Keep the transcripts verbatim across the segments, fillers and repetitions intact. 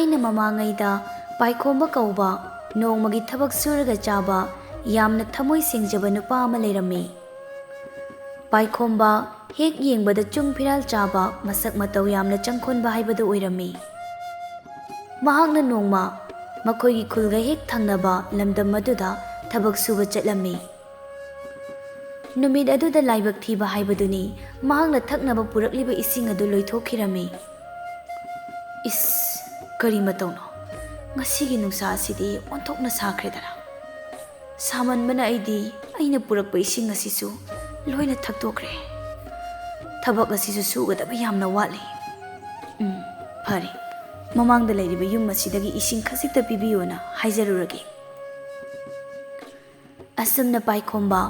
ꯊꯥꯏꯅ ꯃꯃꯥꯡꯉꯩꯗ ꯄꯥꯏꯈꯣꯝꯕ ꯀꯧꯕ ꯅꯣꯡꯃꯒꯤ ꯊꯕꯛ ꯁꯨꯔꯒ ꯆꯥꯕ ꯌꯥꯝꯅ ꯊꯃꯣꯏ ꯁꯦꯡꯖꯕ ꯅꯨꯄꯥ ꯑꯃ ꯂꯩꯔꯝꯃꯤ꯫ ꯄꯥꯏꯈꯣꯝꯕ ꯍꯦꯛ ꯌꯦꯡꯕꯗ ꯆꯨꯡ ꯐꯤꯔꯥꯜ ꯆꯥꯕ, ꯃꯁꯛ ꯃꯇꯧ ꯌꯥꯝꯅ ꯆꯪꯈꯣꯟꯕ ꯍꯥꯏꯕꯗꯨ ꯑꯣꯏꯔꯝꯃꯤ꯫ ꯃꯍꯥꯛꯅ ꯅꯣꯡꯃ ꯃꯈꯣꯏꯒꯤ ꯈꯨꯜꯒ ꯍꯦꯛ ꯊꯪꯅꯕ ꯂꯝꯗꯝ ꯑꯗꯨꯗ ꯊꯕꯛ ꯁꯨꯕ ꯆꯠꯂꯝꯃꯤ꯫ ꯅꯨꯃꯤꯠ ꯑꯗꯨꯗ ꯂꯥꯏꯕꯛ ꯊꯤꯕ ꯍꯥꯏꯕꯗꯨꯅꯤ, ꯃꯍꯥꯛꯅ ꯊꯛꯅꯕ ꯄꯨꯔꯛꯂꯤꯕ ꯏꯁꯤꯡ ꯑꯗꯨ ꯂꯣꯏꯊꯣꯛꯈꯤꯔꯝꯃꯤ꯫ ꯏꯁ, ꯀꯔꯤ ꯃꯇꯧꯅꯣ? ꯉꯁꯤꯒꯤ ꯅꯨꯡꯁꯥ ꯑꯁꯤꯗꯤ ꯑꯣꯟꯊꯣꯛꯅ ꯁꯥꯈ꯭ꯔꯦꯗꯅ꯫ ꯁꯥꯃꯟꯕꯅ ꯑꯩꯗꯤ ꯑꯩꯅ ꯄꯨꯔꯛꯄ ꯏꯁꯤꯡ ꯑꯁꯤꯁꯨ ꯂꯣꯏꯅ ꯊꯛꯇꯣꯛꯈ꯭ꯔꯦ꯫ ꯊꯕꯛ ꯑꯁꯤꯁꯨ ꯁꯨꯒꯗꯕ ꯌꯥꯝꯅ ꯋꯥꯠꯂꯤ꯫ ꯎꯝ, ꯐꯔꯦ, ꯃꯃꯥꯡꯗ ꯂꯩꯔꯤꯕ ꯌꯨꯝ ꯑꯁꯤꯗꯒꯤ ꯏꯁꯤꯡ ꯈꯖꯤꯛꯇ ꯄꯤꯕꯤꯌꯨꯅ ꯍꯥꯏꯖꯔꯨꯔꯒꯦ꯫ ꯑꯁꯨꯝꯅ ꯄꯥꯏꯈꯣꯝꯕ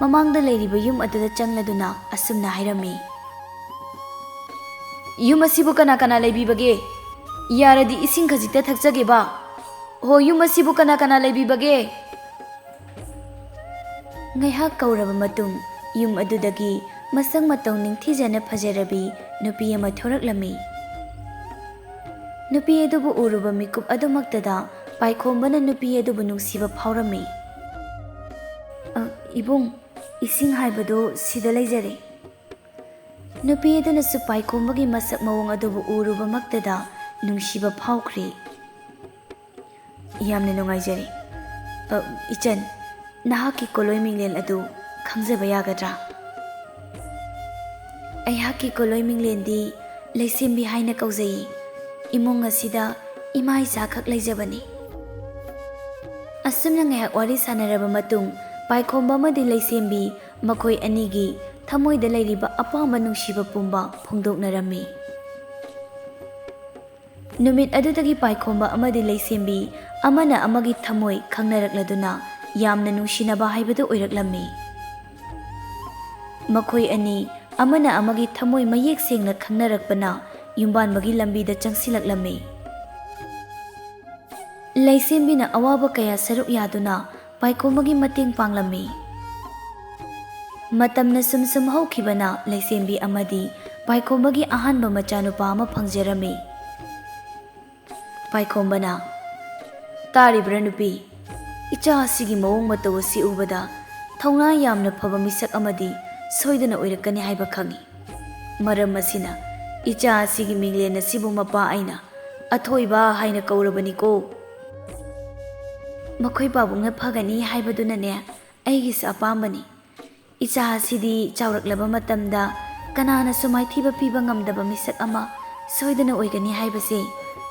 ꯃꯃꯥꯡꯗ ꯂꯩꯔꯤꯕ ꯌꯨꯝ ꯑꯗꯨꯗ ꯆꯪꯂꯗꯨꯅ ꯑꯁꯨꯝꯅ ꯍꯥꯏꯔꯝꯃꯤ, "ꯌꯨꯝ ꯑꯁꯤꯕꯨ ꯀꯅꯥ ꯀꯅꯥ ꯂꯩꯕꯤꯕꯒꯦ? ꯌꯥꯔꯗꯤ ꯏꯁꯤꯡ ꯈꯖꯤꯛꯇ ꯊꯛꯆꯒꯦꯕ꯫ ꯍꯣ, ꯌꯨꯝ ꯑꯁꯤꯕꯨ ꯀꯅꯥ ꯀꯅꯥ ꯂꯩꯕꯤꯕꯒꯦ?" ꯉꯥꯏꯍꯥꯛ ꯀꯧꯔꯕ ꯃꯇꯨꯡ, ꯌꯨꯝ ꯑꯗꯨꯗꯒꯤ ꯃꯁꯛ ꯃꯇꯧ ꯅꯤꯡꯊꯤꯖꯅ ꯐꯖꯔꯕꯤ ꯅꯨꯄꯤ ꯑꯃ ꯊꯣꯔꯛꯂꯝꯃꯤ꯫ ꯅꯨꯄꯤ ꯑꯗꯨꯕꯨ ꯎꯔꯨꯕ ꯃꯤꯀꯨꯞ ꯑꯗꯨꯃꯛꯇꯗ ꯄꯥꯏꯈꯣꯝꯕꯅ ꯅꯨꯄꯤ ꯑꯗꯨꯕꯨ ꯅꯨꯡꯁꯤꯕ ꯐꯥꯎꯔꯝꯃꯤ꯫ "ꯑ, ꯏꯕꯨꯡ, ꯏꯁꯤꯡ ꯍꯥꯏꯕꯗꯨ ꯁꯤꯗ ꯂꯩꯖꯔꯦ꯫" ꯅꯨꯄꯤ ꯑꯗꯨꯅꯁꯨ ꯄꯥꯏꯈꯣꯝꯕꯒꯤ ꯃꯁꯛ ꯃꯑꯣꯡ ꯑꯗꯨꯕꯨ ꯎꯔꯨꯕꯃꯛꯇꯗ ꯅꯨꯡꯁꯤꯕ ꯐꯥꯎꯈ꯭ꯔꯦ꯫ "ꯌꯥꯝꯅ ꯅꯨꯡꯉꯥꯏꯖꯔꯦ꯫ ꯑ, ꯏꯆꯟ, ꯅꯍꯥꯛꯀꯤ ꯀꯣꯂꯣꯏ ꯃꯤꯡꯂꯦꯟ ꯑꯗꯨ ꯈꯪꯖꯕ ꯌꯥꯒꯗ꯭ꯔꯥ?" "ꯑꯩꯍꯥꯛꯀꯤ ꯀꯣꯂꯣꯏ ꯃꯤꯡꯂꯦꯟꯗꯤ ꯂꯩꯁꯦꯝꯕꯤ ꯍꯥꯏꯅ ꯀꯧꯖꯩ꯫ ꯏꯃꯨꯡ ꯑꯁꯤꯗ ꯏꯃꯥ ꯏꯆꯥꯈꯛ ꯂꯩꯖꯕꯅꯤ꯫" ꯑꯁꯨꯝꯅ ꯉꯥꯏꯍꯥꯛ ꯋꯥꯔꯤ ꯁꯥꯟꯅꯔꯕ ꯃꯇꯨꯡ, ꯄꯥꯏꯈꯣꯝꯕ ꯑꯃꯗꯤ ꯂꯩꯁꯦꯝꯕꯤ ꯃꯈꯣꯏ ꯑꯅꯤꯒꯤ ꯊꯃꯣꯏꯗ ꯂꯩꯔꯤꯕ ꯑꯄꯥꯝꯕ ꯅꯨꯡꯁꯤꯕ ꯄꯨꯝꯕ ꯐꯣꯡꯗꯣꯛꯅꯔꯝꯃꯤ꯫ ꯅꯨꯃꯤꯠ ꯑꯗꯨꯗꯒꯤ ꯄꯥꯏꯈꯣꯝꯕ ꯑꯃꯗꯤ ꯂꯩꯁꯦꯝꯕꯤ ꯑꯃꯅ ꯑꯃꯒꯤ ꯊꯃꯣꯏ ꯈꯪꯅꯔꯛꯂꯗꯨꯅ ꯌꯥꯝꯅ ꯅꯨꯡꯁꯤꯅꯕ ꯍꯥꯏꯕꯗꯨ ꯑꯣꯏꯔꯛꯂꯝꯃꯤ꯫ ꯃꯈꯣꯏ ꯑꯅꯤ ꯑꯃꯅ ꯑꯃꯒꯤ ꯊꯃꯣꯏ ꯃꯌꯦꯛ ꯁꯦꯡꯅ ꯈꯪꯅꯔꯛꯄꯅ ꯌꯨꯝꯕꯥꯟꯕꯒꯤ ꯂꯝꯕꯤꯗ ꯆꯪꯁꯤꯜꯂꯛꯂꯝꯃꯤ꯫ ꯂꯩꯁꯦꯝꯕꯤꯅ ꯑꯋꯥꯕ ꯀꯌꯥ ꯁꯔꯨꯛ ꯌꯥꯗꯨꯅ ꯄꯥꯏꯈꯣꯝꯕꯒꯤ ꯃꯇꯦꯡ ꯄꯥꯡꯂꯝꯃꯤ꯫ ꯃꯇꯝꯅ ꯁꯨꯝ ꯁꯨꯝ ꯍꯧꯈꯤꯕꯅ ꯂꯩꯁꯦꯝꯕꯤ ꯑꯃꯗꯤ ꯄꯥꯏꯈꯣꯝꯕꯒꯤ ꯑꯍꯥꯟꯕ ꯃꯆꯥꯅꯨꯄꯥ ꯑꯃ ꯐꯪꯖꯔꯝꯃꯤ꯫ ꯄꯥꯏꯈꯣꯝꯕꯅ, "ꯇꯥꯔꯤꯕ꯭ꯔꯥ ꯅꯨꯄꯤ? ꯏꯆꯥ ꯑꯁꯤꯒꯤ ꯃꯑꯣꯡ ꯃꯇꯧ ꯑꯁꯤ ꯎꯕꯗ ꯊꯧꯅꯥ ꯌꯥꯝꯅ ꯐꯕ ꯃꯤꯁꯛ ꯑꯃꯗꯤ ꯁꯣꯏꯗꯅ ꯑꯣꯏꯔꯛꯀꯅꯤ ꯍꯥꯏꯕ ꯈꯪꯏ꯫ ꯃꯔꯝ ꯑꯁꯤꯅ ꯏꯆꯥ ꯑꯁꯤꯒꯤ ꯃꯤꯡꯂꯦꯟ ꯑꯁꯤꯕꯨ ꯃꯄꯥ ꯑꯩꯅ ꯑꯊꯣꯏꯕ ꯍꯥꯏꯅ ꯀꯧꯔꯕꯅꯤꯀꯣ꯫ ꯃꯈꯣꯏ ꯄꯥꯕꯨꯡꯅ ꯐꯒꯅꯤ ꯍꯥꯏꯕꯗꯨꯅꯅꯦ ꯑꯩꯒꯤꯁꯨ ꯑꯄꯥꯝꯕꯅꯤ꯫ ꯏꯆꯥ ꯑꯁꯤꯗꯤ ꯆꯥꯎꯔꯛꯂꯕ ꯃꯇꯝꯗ ꯀꯅꯥꯅꯁꯨ ꯃꯥꯏꯊꯤꯕ ꯄꯤꯕ ꯉꯝꯗꯕ ꯃꯤꯁꯛ ꯑꯃ ꯁꯣꯏꯗꯅ ꯑꯣꯏꯒꯅꯤ ꯍꯥꯏꯕꯁꯦ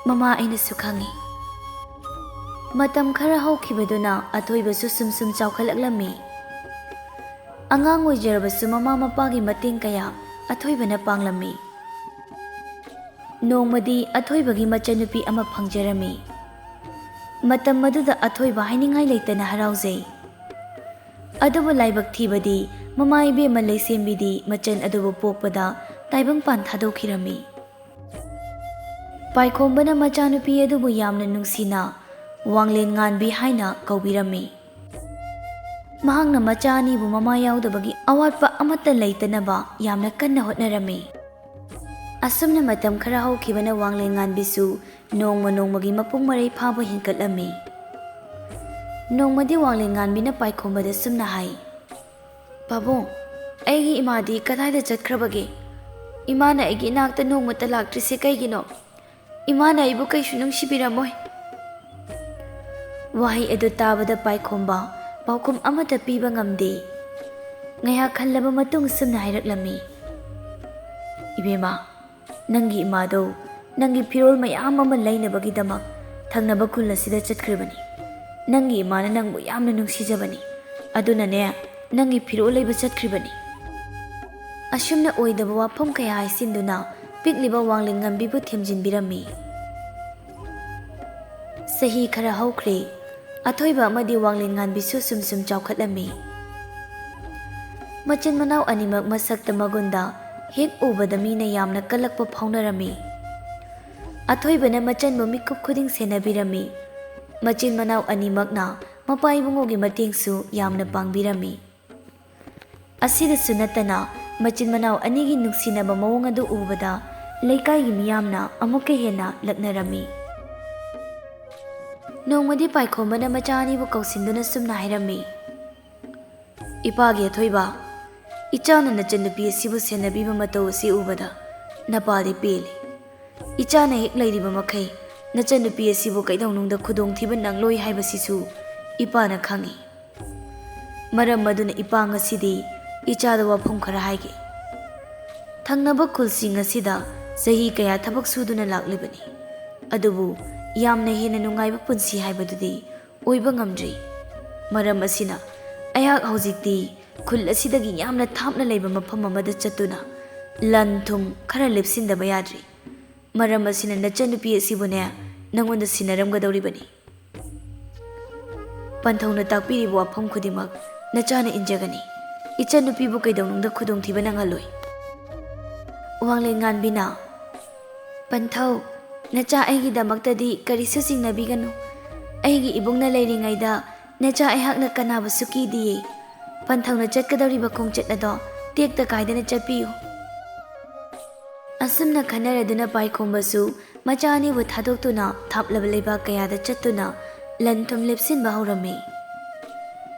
ꯃꯃꯥ ꯑꯩꯅꯁꯨ ꯈꯪꯏ꯫" ꯃꯇꯝ ꯈꯔ ꯍꯧꯈꯤꯕꯗꯨꯅ ꯑꯊꯣꯏꯕꯁꯨ ꯁꯨꯝ ꯁꯨꯝ ꯆꯥꯎꯈꯠꯂꯛꯂꯝꯃꯤ꯫ ꯑꯉꯥꯡ ꯑꯣꯏꯖꯔꯕꯁꯨ ꯃꯃꯥ ꯃꯄꯥꯒꯤ ꯃꯇꯦꯡ ꯀꯌꯥ ꯑꯊꯣꯏꯕꯅ ꯄꯥꯡꯂꯝꯃꯤ꯫ ꯅꯣꯡꯃꯗꯤ ꯑꯊꯣꯏꯕꯒꯤ ꯃꯆꯟꯅꯨꯄꯤ ꯑꯃ ꯐꯪꯖꯔꯝꯃꯤ꯫ ꯃꯇꯝ ꯑꯗꯨꯗ ꯑꯊꯣꯏꯕ ꯍꯥꯏꯅꯤꯡꯉꯥꯏ ꯂꯩꯇꯅ ꯍꯔꯥꯎꯖꯩ꯫ ꯑꯗꯨꯕꯨ ꯂꯥꯏꯕꯛ ꯊꯤꯕꯗꯤ ꯃꯃꯥ ꯏꯕꯦꯝꯃ ꯂꯩꯁꯦꯝꯕꯤꯗꯤ ꯃꯆꯟ ꯑꯗꯨꯕꯨ ꯄꯣꯛꯄꯗ ꯇꯥꯏꯕꯪꯄꯥꯟ ꯊꯥꯗꯣꯛꯈꯤꯔꯝꯃꯤ꯫ ꯄꯥꯏꯈꯣꯝꯕꯅ ꯃꯆꯥꯅꯨꯄꯤ ꯑꯗꯨꯕꯨ ꯌꯥꯝꯅ ꯅꯨꯡꯁꯤꯅ ꯋꯥꯡꯂꯦꯟ ꯉꯥꯟꯕꯤ ꯍꯥꯏꯅ ꯀꯧꯕꯤꯔꯝꯃꯤ꯫ ꯃꯍꯥꯛꯅ ꯃꯆꯥ ꯑꯅꯤꯕꯨ ꯃꯃꯥ ꯌꯥꯎꯗꯕꯒꯤ ꯑꯋꯥꯠꯄ ꯑꯃꯠꯇ ꯂꯩꯇꯅꯕ ꯌꯥꯝꯅ ꯀꯟꯅ ꯍꯣꯠꯅꯔꯝꯃꯤ꯫ ꯑꯁꯨꯝꯅ ꯃꯇꯝ ꯈꯔ ꯍꯧꯈꯤꯕꯅ ꯋꯥꯡꯂꯦꯟ ꯉꯥꯟꯕꯤꯁꯨ ꯅꯣꯡꯃ ꯅꯣꯡꯃꯒꯤ ꯃꯄꯨꯡ ꯃꯔꯩ ꯐꯥꯕ ꯍꯦꯟꯒꯠꯂꯝꯃꯤ꯫ ꯅꯣꯡꯃꯗꯤ ꯋꯥꯡꯂꯦꯟ ꯉꯥꯟꯕꯤꯅ ꯄꯥꯏꯈꯣꯝꯕꯗ ꯁꯨꯝꯅ ꯍꯥꯏ, "ꯄꯥꯕꯨꯡ, ꯑꯩꯒꯤ ꯏꯃꯥꯗꯤ ꯀꯗꯥꯏꯗ ꯆꯠꯈ꯭ꯔꯕꯒꯦ? ꯏꯃꯥꯅ ꯑꯩꯒꯤ ꯏꯅꯥꯛꯇ ꯅꯣꯡꯃꯇ ꯂꯥꯛꯇ꯭ꯔꯤꯁꯦ ꯀꯩꯒꯤꯅꯣ? ꯏꯃꯥꯅ ꯑꯩꯕꯨ ꯀꯩꯁꯨ ꯅꯨꯡꯁꯤꯕꯤꯔꯝꯃꯣꯏ꯫" ꯋꯥꯍꯩ ꯑꯗꯨ ꯇꯥꯕꯗ ꯄꯥꯏꯈꯣꯝꯕ ꯄꯥꯎꯈꯨꯝ ꯑꯃꯠꯇ ꯄꯤꯕ ꯉꯝꯗꯦ꯫ ꯉꯥꯏꯍꯥꯛ ꯈꯜꯂꯕ ꯃꯇꯨꯡ ꯁꯨꯝꯅ ꯍꯥꯏꯔꯛꯂꯝꯃꯤ, "ꯏꯕꯦꯝꯃ, ꯅꯪꯒꯤ ꯏꯃꯥꯗꯣ ꯅꯪꯒꯤ ꯐꯤꯔꯣꯜ ꯃꯌꯥꯝ ꯑꯃ ꯂꯩꯅꯕꯒꯤꯗꯃꯛ ꯊꯪꯅꯕ ꯈꯨꯜ ꯑꯁꯤꯗ ꯆꯠꯈ꯭ꯔꯤꯕꯅꯤ꯫ ꯅꯪꯒꯤ ꯏꯃꯥꯅ ꯅꯪꯕꯨ ꯌꯥꯝꯅ ꯅꯨꯡꯁꯤꯖꯕꯅꯤ꯫ ꯑꯗꯨꯅꯅꯦ, ꯅꯪꯒꯤ ꯐꯤꯔꯣꯜ ꯂꯩꯕ ꯆꯠꯈ꯭ꯔꯤꯕꯅꯤ꯫" ꯑꯁꯨꯝꯅ ꯑꯣꯏꯗꯕ ꯋꯥꯐꯝ ꯀꯌꯥ ꯍꯥꯏꯁꯤꯟꯗꯨꯅ ꯄꯤꯛꯂꯤꯕ ꯋꯥꯡꯂꯦꯟ ꯉꯝꯕꯤꯕꯨ ꯊꯦꯝꯖꯤꯟꯕꯤꯔꯝꯃꯤ꯫ ꯆꯍꯤ ꯈꯔ ꯍꯧꯈ꯭ꯔꯦ꯫ ꯑꯊꯣꯏꯕ ꯑꯃꯗꯤ ꯋꯥꯡꯂꯦꯟ ꯉꯥꯟꯕꯤꯁꯨ ꯁꯨꯝ ꯁꯨꯝ ꯆꯥꯎꯈꯠꯂꯝꯃꯤ꯫ ꯃꯆꯤꯟ ꯃꯅꯥꯎ ꯑꯅꯤꯃꯛ ꯃꯁꯛꯇ ꯃꯒꯨꯟꯗ ꯍꯦꯛ ꯎꯕꯗ ꯃꯤꯅ ꯌꯥꯝꯅ ꯀꯜꯂꯛꯄ ꯐꯥꯎꯅꯔꯝꯃꯤ꯫ ꯑꯊꯣꯏꯕꯅ ꯃꯆꯟꯕꯨ ꯃꯤꯀꯨꯞ ꯈꯨꯗꯤꯡ ꯁꯦꯟꯅꯕꯤꯔꯝꯃꯤ꯫ ꯃꯆꯤꯟ ꯃꯅꯥꯎ ꯑꯅꯤꯃꯛꯅ ꯃꯄꯥ ꯏꯕꯨꯡꯉꯣꯒꯤ ꯃꯇꯦꯡꯁꯨ ꯌꯥꯝꯅ ꯄꯥꯡꯕꯤꯔꯝꯃꯤ꯫ ꯑꯁꯤꯗꯁꯨ ꯅꯠꯇꯅ, ꯃꯆꯤꯟ ꯃꯅꯥꯎ ꯑꯅꯤꯒꯤ ꯅꯨꯡꯁꯤꯅꯕ ꯃꯑꯣꯡ ꯑꯗꯨ ꯎꯕꯗ ꯂꯩꯀꯥꯏꯒꯤ ꯃꯤꯌꯥꯝꯅ ꯑꯃꯨꯛꯀ ꯍꯦꯟꯅ ꯂꯛꯅꯔꯝꯃꯤ꯫ ꯅꯣꯡꯃꯗꯤ ꯄꯥꯏꯈꯣꯝꯕꯅ ꯃꯆꯥ ꯑꯅꯤꯕꯨ ꯀꯧꯁꯤꯟꯗꯨꯅ ꯁꯨꯝꯅ ꯍꯥꯏꯔꯝꯃꯤ, "ꯏꯄꯥꯒꯤ ꯑꯊꯣꯏꯕ, ꯏꯆꯥꯅ ꯅꯆꯟꯅꯨꯄꯤ ꯑꯁꯤꯕꯨ ꯁꯦꯟꯅꯕꯤꯕ ꯃꯇꯧ ꯑꯁꯤ ꯎꯕꯗ ꯅꯄꯥꯗꯤ ꯄꯦꯜꯂꯤ꯫ ꯏꯆꯥꯅ ꯍꯦꯛ ꯂꯩꯔꯤꯕ ꯃꯈꯩ ꯅꯆꯟꯅꯨꯄꯤ ꯑꯁꯤꯕꯨ ꯀꯩꯗꯧꯅꯨꯡꯗ ꯈꯨꯗꯣꯡꯊꯤꯕ ꯅꯪꯂꯣꯏ ꯍꯥꯏꯕꯁꯤꯁꯨ ꯏꯄꯥꯅ ꯈꯪꯏ꯫ ꯃꯔꯝ ꯑꯗꯨꯅ ꯏꯄꯥ ꯉꯁꯤꯗꯤ ꯏꯆꯥꯗ ꯋꯥꯐꯝ ꯈꯔ ꯍꯥꯏꯒꯦ꯫ ꯊꯪꯅꯕ ꯈꯨꯜꯁꯤꯡ ꯑꯁꯤꯗ ꯆꯍꯤ ꯀꯌꯥ ꯊꯕꯛ ꯁꯨꯗꯨꯅ ꯂꯥꯛꯂꯤꯕꯅꯤ, ꯑꯗꯨꯕꯨ ꯌꯥꯝꯅ ꯍꯦꯟꯅ ꯅꯨꯡꯉꯥꯏꯕ ꯄꯨꯟꯁꯤ ꯍꯥꯏꯕꯗꯨꯗꯤ ꯑꯣꯏꯕ ꯉꯝꯗ꯭ꯔꯤ꯫ ꯃꯔꯝ ꯑꯁꯤꯅ ꯑꯩꯍꯥꯛ ꯍꯧꯖꯤꯛꯇꯤ ꯈꯨꯜ ꯑꯁꯤꯗꯒꯤ ꯌꯥꯝꯅ ꯊꯥꯞꯅ ꯂꯩꯕ ꯃꯐꯝ ꯑꯃꯗ ꯆꯠꯇꯨꯅ ꯂꯟ ꯊꯨꯝ ꯈꯔ ꯂꯦꯞꯁꯤꯟꯗꯕ ꯌꯥꯗ꯭ꯔꯤ꯫ ꯃꯔꯝ ꯑꯁꯤꯅ ꯅꯆꯟꯅꯨꯄꯤ ꯑꯁꯤꯕꯨꯅꯦ ꯅꯉꯣꯟꯗ ꯁꯤꯟꯅꯔꯝꯒꯗꯧꯔꯤꯕꯅꯤ꯫ ꯄꯟꯊꯧꯅ ꯇꯥꯛꯄꯤꯔꯤꯕ ꯋꯥꯐꯝ ꯈꯨꯗꯤꯡꯃꯛ ꯅꯆꯥꯅ ꯏꯟꯖꯒꯅꯤ꯫ ꯏꯆꯟꯅꯨꯄꯤꯕꯨ ꯀꯩꯗꯧꯅꯨꯡꯗ ꯈꯨꯗꯣꯡꯊꯤꯕ ꯅꯪꯍꯜꯂꯣꯏ꯫" ꯋꯥꯡꯂꯦꯟ ꯉꯥꯟꯕꯤꯅ, "ꯄꯟꯊꯧ, ꯅꯆꯥ ꯑꯩꯒꯤꯗꯃꯛꯇꯗꯤ ꯀꯔꯤꯁꯨ ꯆꯤꯡꯅꯕꯤꯒꯅꯨ꯫ ꯑꯩꯒꯤ ꯏꯕꯨꯡꯅ ꯂꯩꯔꯤꯉꯩꯗ ꯅꯆꯥ ꯑꯩꯍꯥꯛꯅ ꯀꯅꯥꯕꯨꯁꯨ ꯀꯤꯗꯤꯌꯦ꯫ ꯄꯟꯊꯧꯅ ꯆꯠꯀꯗꯧꯔꯤꯕ ꯈꯣꯡꯆꯠ ꯑꯗꯣ ꯇꯦꯛꯇ ꯀꯥꯏꯗꯅ ꯆꯠꯄꯤꯌꯨ꯫" ꯑꯁꯨꯝꯅ ꯈꯟꯅꯔꯗꯨꯅ ꯄꯥꯏꯈꯣꯝꯕꯁꯨ ꯃꯆꯥ ꯑꯅꯤꯕꯨ ꯊꯥꯗꯣꯛꯇꯨꯅ ꯊꯥꯞꯂꯕ ꯂꯩꯕꯥꯛ ꯀꯌꯥꯗ ꯆꯠꯇꯨꯅ ꯂꯟ ꯊꯨꯝ ꯂꯦꯞꯁꯤꯟꯕ ꯍꯧꯔꯝꯃꯤ꯫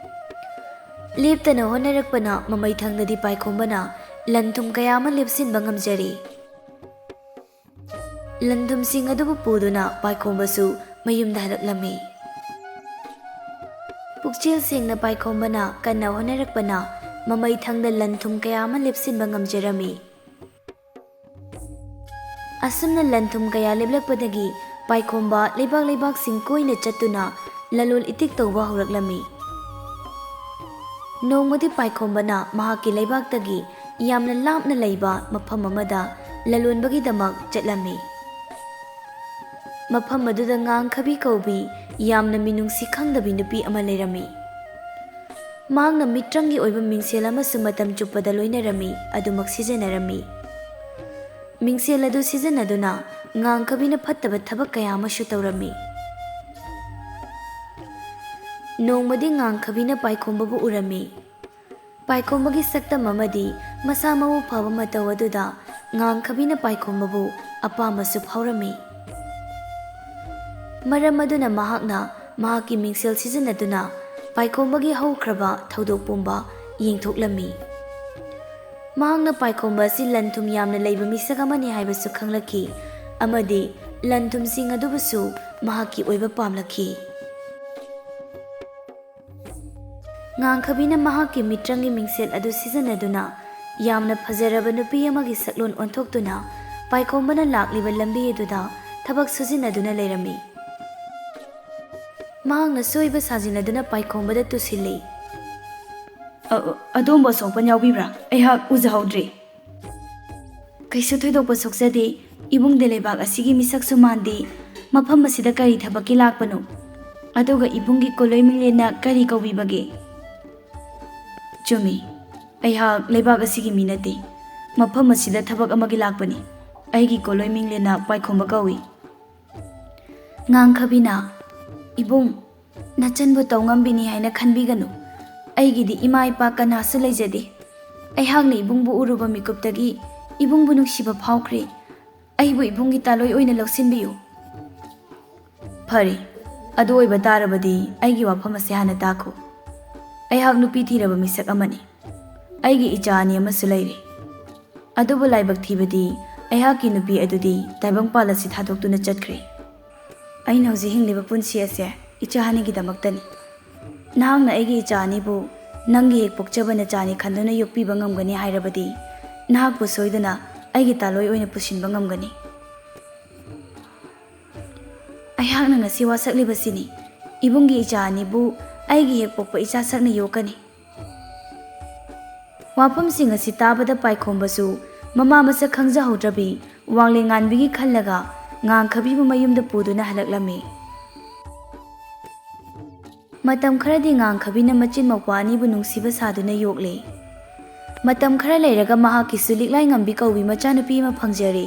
ꯂꯦꯞꯇꯅ ꯍꯣꯠꯅꯔꯛꯄꯅ ꯃꯃꯩ ꯊꯪꯗꯗꯤ ꯄꯥꯏꯈꯣꯝꯕꯅ ꯂꯟ ꯊꯨꯝ ꯀꯌꯥ ꯑꯃ ꯂꯦꯞꯁꯤꯟꯕ ꯉꯝꯖꯔꯦ꯫ ꯂꯟ ꯊꯨꯝꯁꯤꯡ ꯑꯗꯨꯕꯨ ꯄꯨꯗꯨꯅ ꯄꯥꯏꯈꯣꯝꯕꯁꯨ ꯃꯌꯨꯝꯗ ꯍꯜꯂꯛꯂꯝꯃꯤ꯫ ꯄꯨꯛꯆꯦꯜ ꯁꯦꯡꯅ ꯄꯥꯏꯈꯣꯝꯕꯅ ꯀꯟꯅ ꯍꯣꯠꯅꯔꯛꯄꯅ ꯃꯃꯩ ꯊꯪꯗ ꯂꯟ ꯊꯨꯝ ꯀꯌꯥ ꯑꯃ ꯂꯦꯞꯁꯤꯟꯕ ꯉꯝꯖꯔꯝꯃꯤ꯫ ꯑꯁꯨꯝꯅ ꯂꯟ ꯊꯨꯝ ꯀꯌꯥ ꯂꯦꯞꯂꯛꯄꯗꯒꯤ ꯄꯥꯏꯈꯣꯝꯕ ꯂꯩꯕꯥꯛ ꯂꯩꯕꯥꯛꯁꯤꯡ ꯀꯣꯏꯅ ꯆꯠꯇꯨꯅ ꯂꯂꯣꯟ ꯏꯇꯤꯛ ꯇꯧꯕ ꯍꯧꯔꯛꯂꯝꯃꯤ꯫ ꯅꯣꯡꯃꯗꯤ ꯄꯥꯏꯈꯣꯝꯕꯅ ꯃꯍꯥꯛꯀꯤ ꯂꯩꯕꯥꯛꯇꯒꯤ ꯌꯥꯝꯅ ꯂꯥꯞꯅ ꯂꯩꯕ ꯃꯐꯝ ꯑꯃꯗ ꯂꯂꯣꯟꯕꯒꯤꯗꯃꯛ ꯆꯠꯂꯝꯃꯤ꯫ ꯃꯐꯝ ꯑꯗꯨꯗ ꯉꯥꯡꯈꯕꯤ ꯀꯧꯕꯤ ꯌꯥꯝꯅ ꯃꯤꯅꯨꯡꯁꯤ ꯈꯪꯗꯕꯤ ꯅꯨꯄꯤ ꯑꯃ ꯂꯩꯔꯝꯃꯤ꯫ ꯃꯍꯥꯛꯅ ꯃꯤꯇ꯭ꯔꯪꯒꯤ ꯑꯣꯏꯕ ꯃꯤꯡꯁꯦꯜ ꯑꯃꯁꯨ ꯃꯇꯝ ꯆꯨꯞꯄꯗ ꯂꯣꯏꯅꯔꯝꯃꯤ, ꯑꯗꯨꯃꯛ ꯁꯤꯖꯤꯟꯅꯔꯝꯃꯤ꯫ ꯃꯤꯡꯁꯦꯜ ꯑꯗꯨ ꯁꯤꯖꯤꯟꯅꯗꯨꯅ ꯉꯥꯡꯈꯕꯤꯅ ꯐꯠꯇꯕ ꯊꯕꯛ ꯀꯌꯥ ꯑꯃꯁꯨ ꯇꯧꯔꯝꯃꯤ꯫ ꯅꯣꯡꯃꯗꯤ ꯉꯥꯡꯈꯕꯤꯅ ꯄꯥꯏꯈꯣꯝꯕꯕꯨ ꯎꯔꯝꯃꯤ꯫ ꯄꯥꯏꯈꯣꯝꯕꯒꯤ ꯁꯛꯇꯝ ꯑꯃꯗꯤ ꯃꯁꯥ ꯃꯎ ꯐꯕ ꯃꯇꯧ ꯑꯗꯨꯗ ꯉꯥꯡꯈꯕꯤꯅ ꯄꯥꯏꯈꯣꯝꯕꯕꯨ ꯑꯄꯥꯝꯕꯁꯨ ꯐꯥꯎꯔꯝꯃꯤ꯫ ꯃꯔꯝ ꯑꯗꯨꯅ ꯃꯍꯥꯛꯅ ꯃꯍꯥꯛꯀꯤ ꯃꯤꯡꯁꯦꯜ ꯁꯤꯖꯤꯟꯅꯗꯨꯅ ꯄꯥꯏꯈꯣꯝꯕꯒꯤ ꯍꯧꯈ꯭ꯔꯕ ꯊꯧꯗꯣꯛ ꯄꯨꯝꯕ ꯌꯦꯡꯊꯣꯛꯂꯝꯃꯤ꯫ ꯃꯍꯥꯛꯅ ꯄꯥꯏꯈꯣꯝꯕ ꯑꯁꯤ ꯂꯟ ꯊꯨꯝ ꯌꯥꯝꯅ ꯂꯩꯕ ꯃꯤꯁꯛ ꯑꯃꯅꯤ ꯍꯥꯏꯕꯁꯨ ꯈꯪꯂꯛꯈꯤ, ꯑꯃꯗꯤ ꯂꯟ ꯊꯨꯝꯁꯤꯡ ꯑꯗꯨꯕꯨꯁꯨ ꯃꯍꯥꯛꯀꯤ ꯑꯣꯏꯕ ꯄꯥꯝꯂꯛꯈꯤ꯫ ꯉꯥꯡꯈꯕꯤꯅ ꯃꯍꯥꯛꯀꯤ ꯃꯤꯇ꯭ꯔꯪꯒꯤ ꯃꯤꯡꯁꯦꯜ ꯑꯗꯨ ꯁꯤꯖꯤꯟꯅꯗꯨꯅ ꯌꯥꯝꯅ ꯐꯖꯔꯕ ꯅꯨꯄꯤ ꯑꯃꯒꯤ ꯁꯛꯂꯣꯟ ꯑꯣꯟꯊꯣꯛꯇꯨꯅ ꯄꯥꯏꯈꯣꯝꯕꯅ ꯂꯥꯛꯂꯤꯕ ꯂꯝꯕꯤ ꯑꯗꯨꯗ ꯊꯕꯛ ꯁꯨꯖꯤꯟꯅꯗꯨꯅ ꯂꯩꯔꯝꯃꯤ꯫ ꯃꯍꯥꯛꯅ ꯁꯣꯏꯕ ꯁꯥꯖꯤꯟꯅꯗꯨꯅ ꯄꯥꯏꯈꯣꯝꯕꯗ ꯇꯨꯁꯤꯜꯂꯤ꯫ "ꯑ-, ꯑ-, ꯑꯗꯣꯝꯕꯨ ꯑꯁꯣꯛꯄ ꯌꯥꯎꯕꯤꯕ꯭ꯔꯥ? ꯑꯩꯍꯥꯛ ꯎꯖꯍꯧꯗ꯭ꯔꯦ꯫" "ꯀꯩꯁꯨ ꯊꯣꯏꯗꯣꯛꯄ ꯁꯣꯛꯆꯗꯦ꯫ ꯏꯕꯨꯡꯗꯤ ꯂꯩꯕꯥꯛ ꯑꯁꯤꯒꯤ ꯃꯤꯁꯛꯁꯨ ꯃꯥꯟꯗꯦ꯫ ꯃꯐꯝ ꯑꯁꯤꯗ ꯀꯔꯤ ꯊꯕꯛꯀꯤ ꯂꯥꯛꯄꯅꯣ? ꯑꯗꯨꯒ ꯏꯕꯨꯡꯒꯤ ꯀꯣꯂꯣꯏ ꯃꯤꯡꯂꯦꯟꯅ ꯀꯔꯤ ꯀꯧꯕꯤꯕꯒꯦ?" "ꯆꯨꯝꯃꯤ, ꯑꯩꯍꯥꯛ ꯂꯩꯕꯥꯛ ꯑꯁꯤꯒꯤ ꯃꯤ ꯅꯠꯇꯦ꯫ ꯃꯐꯝ ꯑꯁꯤꯗ ꯊꯕꯛ ꯑꯃꯒꯤ ꯂꯥꯛꯄꯅꯤ꯫ ꯑꯩꯒꯤ ꯀꯣꯂꯣꯏ ꯃꯤꯡꯂꯦꯟꯅ ꯄꯥꯏꯈꯣꯝꯕ ꯀꯧꯏ꯫" ꯉꯥꯡꯈꯕꯤꯅ, "ꯏꯕꯨꯡ, ꯅꯆꯟꯕꯨ ꯇꯧ ꯉꯝꯕꯤꯅꯤ ꯍꯥꯏꯅ ꯈꯟꯕꯤꯒꯅꯨ꯫ ꯑꯩꯒꯤꯗꯤ ꯏꯃꯥ ꯏꯄꯥ ꯀꯅꯥꯁꯨ ꯂꯩꯖꯗꯦ꯫ ꯑꯩꯍꯥꯛꯅ ꯏꯕꯨꯡꯕꯨ ꯎꯔꯨꯕ ꯃꯤꯀꯨꯞꯇꯒꯤ ꯏꯕꯨꯡꯕꯨ ꯅꯨꯡꯁꯤꯕ ꯐꯥꯎꯈ꯭ꯔꯦ꯫ ꯑꯩꯕꯨ ꯏꯕꯨꯡꯒꯤ ꯇꯥꯂꯣꯏ ꯑꯣꯏꯅ ꯂꯧꯁꯤꯟꯕꯤꯌꯨ꯫" "ꯐꯔꯦ, ꯑꯗꯨ ꯑꯣꯏꯕ ꯇꯥꯔꯕꯗꯤ ꯑꯩꯒꯤ ꯋꯥꯐꯝ ꯑꯁꯦ ꯍꯥꯟꯅ ꯇꯥꯈꯣ꯫ ꯑꯩꯍꯥꯛ ꯅꯨꯄꯤ ꯊꯤꯔꯕ ꯃꯤꯁꯛ ꯑꯃꯅꯤ꯫ ꯑꯩꯒꯤ ꯏꯆꯥ ꯑꯅꯤ ꯑꯃꯁꯨ ꯂꯩꯔꯦ꯫ ꯑꯗꯨꯕꯨ ꯂꯥꯏꯕꯛ ꯊꯤꯕꯗꯤ ꯑꯩꯍꯥꯛꯀꯤ ꯅꯨꯄꯤ ꯑꯗꯨꯗꯤ ꯇꯥꯏꯕꯪꯄꯥꯜ ꯑꯁꯤ ꯊꯥꯗꯣꯛꯇꯨꯅ ꯆꯠꯈ꯭ꯔꯦ꯫ ꯑꯩꯅ ꯍꯧꯖꯤꯛ ꯍꯤꯡꯂꯤꯕ ꯄꯨꯟꯁꯤ ꯑꯁꯦ ꯏꯆꯥ ꯑꯅꯤꯒꯤꯗꯃꯛꯇꯅꯤ꯫ ꯅꯍꯥꯛꯅ ꯑꯩꯒꯤ ꯏꯆꯥ ꯑꯅꯤꯕꯨ ꯅꯪꯒꯤ ꯍꯦꯛ ꯄꯣꯛꯆꯕ ꯅꯆꯥꯅꯤ ꯈꯟꯗꯨꯅ ꯌꯣꯛꯄꯤꯕ ꯉꯝꯒꯅꯤ ꯍꯥꯏꯔꯕꯗꯤ ꯅꯍꯥꯛꯄꯨ ꯁꯣꯏꯗꯅ ꯑꯩꯒꯤ ꯇꯥꯂꯣꯏ ꯑꯣꯏꯅ ꯄꯨꯁꯤꯟꯕ ꯉꯝꯒꯅꯤ꯫" ꯑꯩꯍꯥꯛꯅ ꯉꯁꯤ ꯋꯥꯁꯛꯂꯤꯕꯁꯤꯅꯤ꯫ ꯏꯕꯨꯡꯒꯤ ꯏꯆꯥ ꯑꯅꯤꯕꯨ ꯑꯩꯒꯤ ꯍꯦꯛ ꯄꯣꯛꯄ ꯏꯆꯥ ꯁꯛꯅ ꯌꯣꯛꯀꯅꯤ꯫ ꯋꯥꯐꯝꯁꯤꯡ ꯑꯁꯤ ꯇꯥꯕꯗ ꯄꯥꯏꯈꯣꯝꯕꯁꯨ ꯃꯃꯥ ꯃꯁꯛ ꯈꯪꯖꯍꯧꯗ꯭ꯔꯕꯤ ꯋꯥꯡꯂꯦꯟ ꯉꯥꯟꯕꯤꯒꯤ ꯈꯜꯂꯒ ꯉꯥꯡꯈꯕꯤꯕꯨ ꯃꯌꯨꯝꯗ ꯄꯨꯗꯨꯅ ꯍꯜꯂꯛꯂꯝꯃꯤ꯫ ꯃꯇꯝ ꯈꯔꯗꯤ ꯉꯥꯡꯈꯕꯤꯅ ꯃꯆꯤꯟ ꯃꯧꯄ꯭ꯋꯥ ꯑꯅꯤꯕꯨ ꯅꯨꯡꯁꯤꯕ ꯁꯥꯗꯨꯅ ꯌꯣꯛꯂꯦ꯫ ꯃꯇꯝ ꯈꯔ ꯂꯩꯔꯒ ꯃꯍꯥꯛꯀꯤꯁꯨ ꯂꯤꯛꯂꯥꯏ ꯉꯝꯕꯤ ꯀꯧꯕꯤ ꯃꯆꯥꯅꯨꯄꯤ ꯑꯃ ꯐꯪꯖꯔꯦ꯫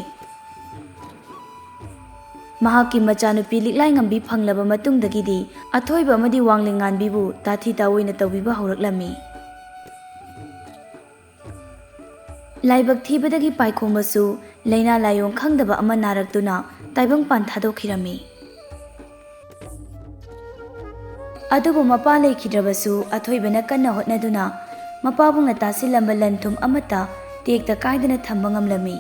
ꯃꯍꯥꯛꯀꯤ ꯃꯆꯥꯅꯨꯄꯤ ꯂꯤꯛꯂꯥꯏ ꯉꯝꯕꯤ ꯐꯪꯂꯕ ꯃꯇꯨꯡꯗꯒꯤꯗꯤ ꯑꯊꯣꯏꯕ ꯑꯃꯗꯤ ꯋꯥꯡꯂꯦꯟ ꯉꯥꯟꯕꯤꯕꯨ ꯇꯥꯊꯤ ꯇꯥꯑꯣꯏꯅ ꯇꯧꯕꯤꯕ ꯍꯧꯔꯛꯂꯝꯃꯤ꯫ ꯂꯥꯏꯕꯛ ꯊꯤꯕꯗꯒꯤ ꯄꯥꯏꯈꯣꯝꯕꯁꯨ ꯂꯥꯏꯅꯥ ꯂꯥꯏꯑꯣꯡ ꯈꯪꯗꯕ ꯑꯃ ꯅꯥꯔꯛꯇꯨꯅ ꯇꯥꯏꯕꯪꯄꯥꯟ ꯊꯥꯗꯣꯛꯈꯤꯔꯝꯃꯤ꯫ ꯑꯗꯨꯕꯨ ꯃꯄꯥ ꯂꯩꯈꯤꯗ꯭ꯔꯕꯁꯨ ꯑꯊꯣꯏꯕꯅ ꯀꯟꯅ ꯍꯣꯠꯅꯗꯨꯅ ꯃꯄꯥꯕꯨꯡꯅ ꯇꯥꯁꯤꯜꯂꯝꯕ ꯂꯟ ꯊꯨꯝ ꯑꯃꯠꯇ ꯇꯦꯛꯇ ꯀꯥꯏꯗꯅ ꯊꯝꯕ ꯉꯝꯂꯝꯃꯤ꯫